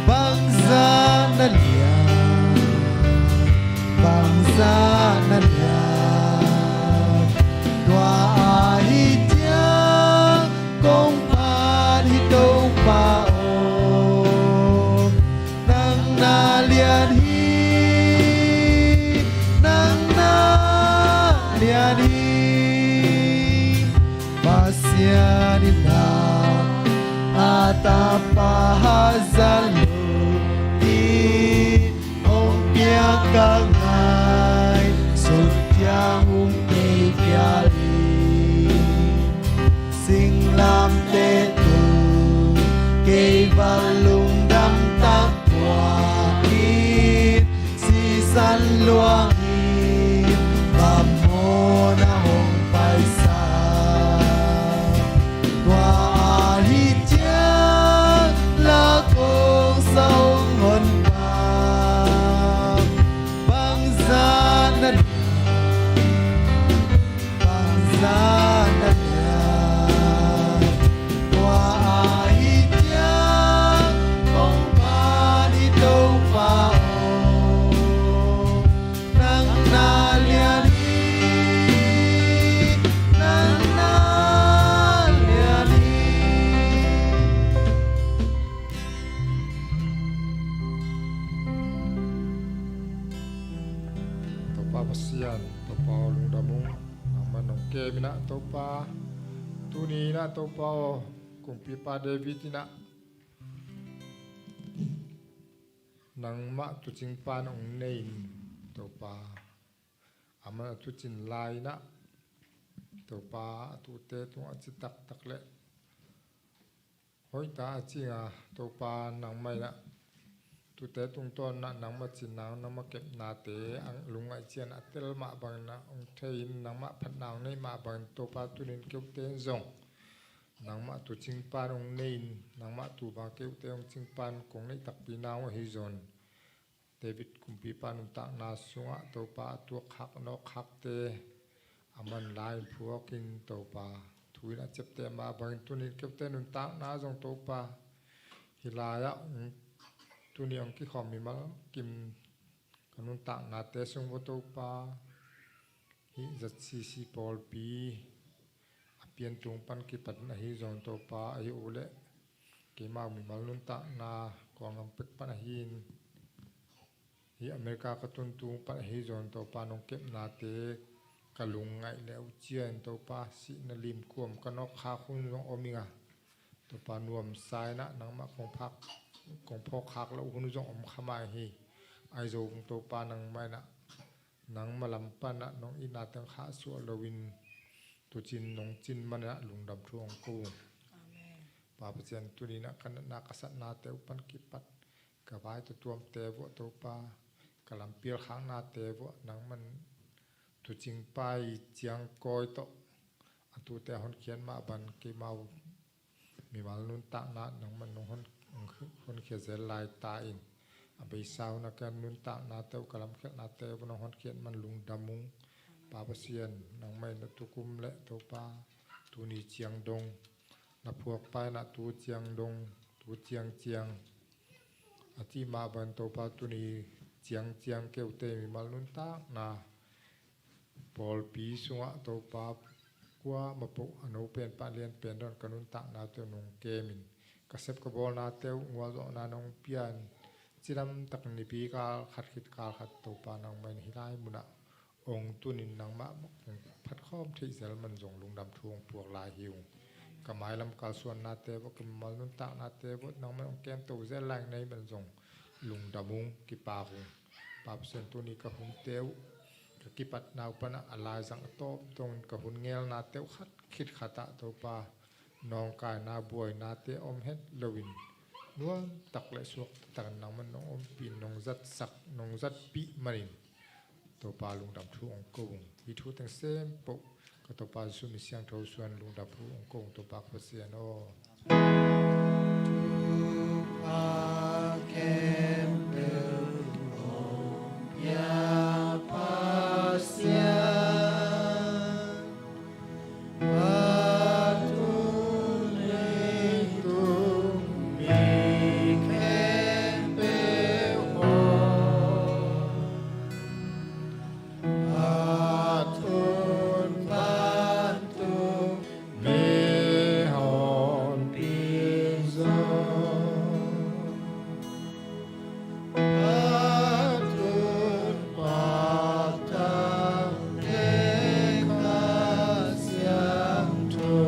bangzah na lian, bangzah na lian. Tua Singlamteh tung kei bang lungdam tak tua in, sisan luang in, bang mawhna hong paisa. Tua ahi ciang la kong sa hong honpa, bangzah na Bangzah na lian, tua ahi ciang kong phan hi Topa aw. Nang na lian hi, nang na lian hi. Topa Pasian, Topa aw lungdam ung. Nangmah nong kem in ah Topa, tuni in ah Topa aw, kumpipa David in ah nangmah tuucingpa nong nei in Topa, amah a tuucin lai in ah Topa, a tuute tungah a ci taktak leh hoihta a cing a, Topa nangmah in ah tuute tungtawn in ah nangmah cinna, nangmah kepnate a lungngaih ciang a tel mah bangin ah hong thei in, nangmah phatna hong neih mah bangin Topa tuni in keute in zong nangmah tuucingpa in hong nei in, nangmah tuu bang keute hong cingpa in kong neih takpi na hong ahi zong David kumpipa nuntakna sungah Topa a tuakkhak nawkkhakte a man lai in phuakin Topa thu in a ciapteh mah bangin tuni in keute nuntakna zong Topa hih lai-ah tuni hong kikhawm mimal kim ka nuntaknate sung vua Topa, hih Z C C pawlpi a pian tung pan kipat in ahi zong Topa, ahi uh leh keimau mimal nuntakna Kawlgam pek pan ahi in, hih America ka tun tung pan ahi zong Topa, nong kepnate ka lungngaih leh uh ciang Topa, sihna limkuam ka nawkkhak hun zong om ing a, Topa nuamsa in ah nangmah kong phak, kong phawkkhak loh hun zong om kha mah hi. Ahi zong Topa nangmah in ah nangmah lam pan ah nong itna teng khahsuah loin tuucin nong cin man in ah lungdam thu hong ko ung. Amen. Pa Pasian, tuni in ah ka natna ka satnate uh pan kipat ka vai tawh tuamte vuah Topa, ka lampial khaknate vuah nangman tuucingpa i ciangkawi tawh a tuute honkhiat mah bang keimau mimal nuntakna nangman nong hon, hon, honkhiat zel lai ta in, a beisa hun a ka nuntaknate uh, ka lamkhialhnate uh nong honkhiat man lungdam ung. Pa Pasian, nangmah in na tukum leh Topa, tuni ciang dong na phuakpa in ah tu ciang dong, tu ciang ciang a cih mah bang Topa, tuni ciang ciang keute mimal nuntakna pawlpi sungah Topa, kuamah peuh a no pen pan lian pen dawn ka nuntaknate uh nong kem in, ka sep ka bawlnate uh ngualzawhna nong pia in, cidam tak nipi kal khat khit kal khat Topa nangmah in hih lai munah hong tun in nangmah kong phatkhawm theih zel man zong lungdam thu hong puak lai hi ung. Ka mailam kalsuannate vuah, ka mimal nuntaknate vuah nangmah hong kemto zel lai na hih man zong lungdam ung, kipak ung. Pa Pasian, tuni ka hunte uh ka kipatna uh pan ah a laizang a tawp dongin ka hun ngelnate uh khat khit khat ah Topa, nawngkaina buainate om het loin nuam tak leh suak takin nangman nong ompih in, nong zatsak, nong zatpih manin Topa lungdam thu hong ko ung. Hih thu teng sem peuh ka Topa Jesuh min siangtho suan lungdam thu hong ko ung, Topa ka Pasian aw.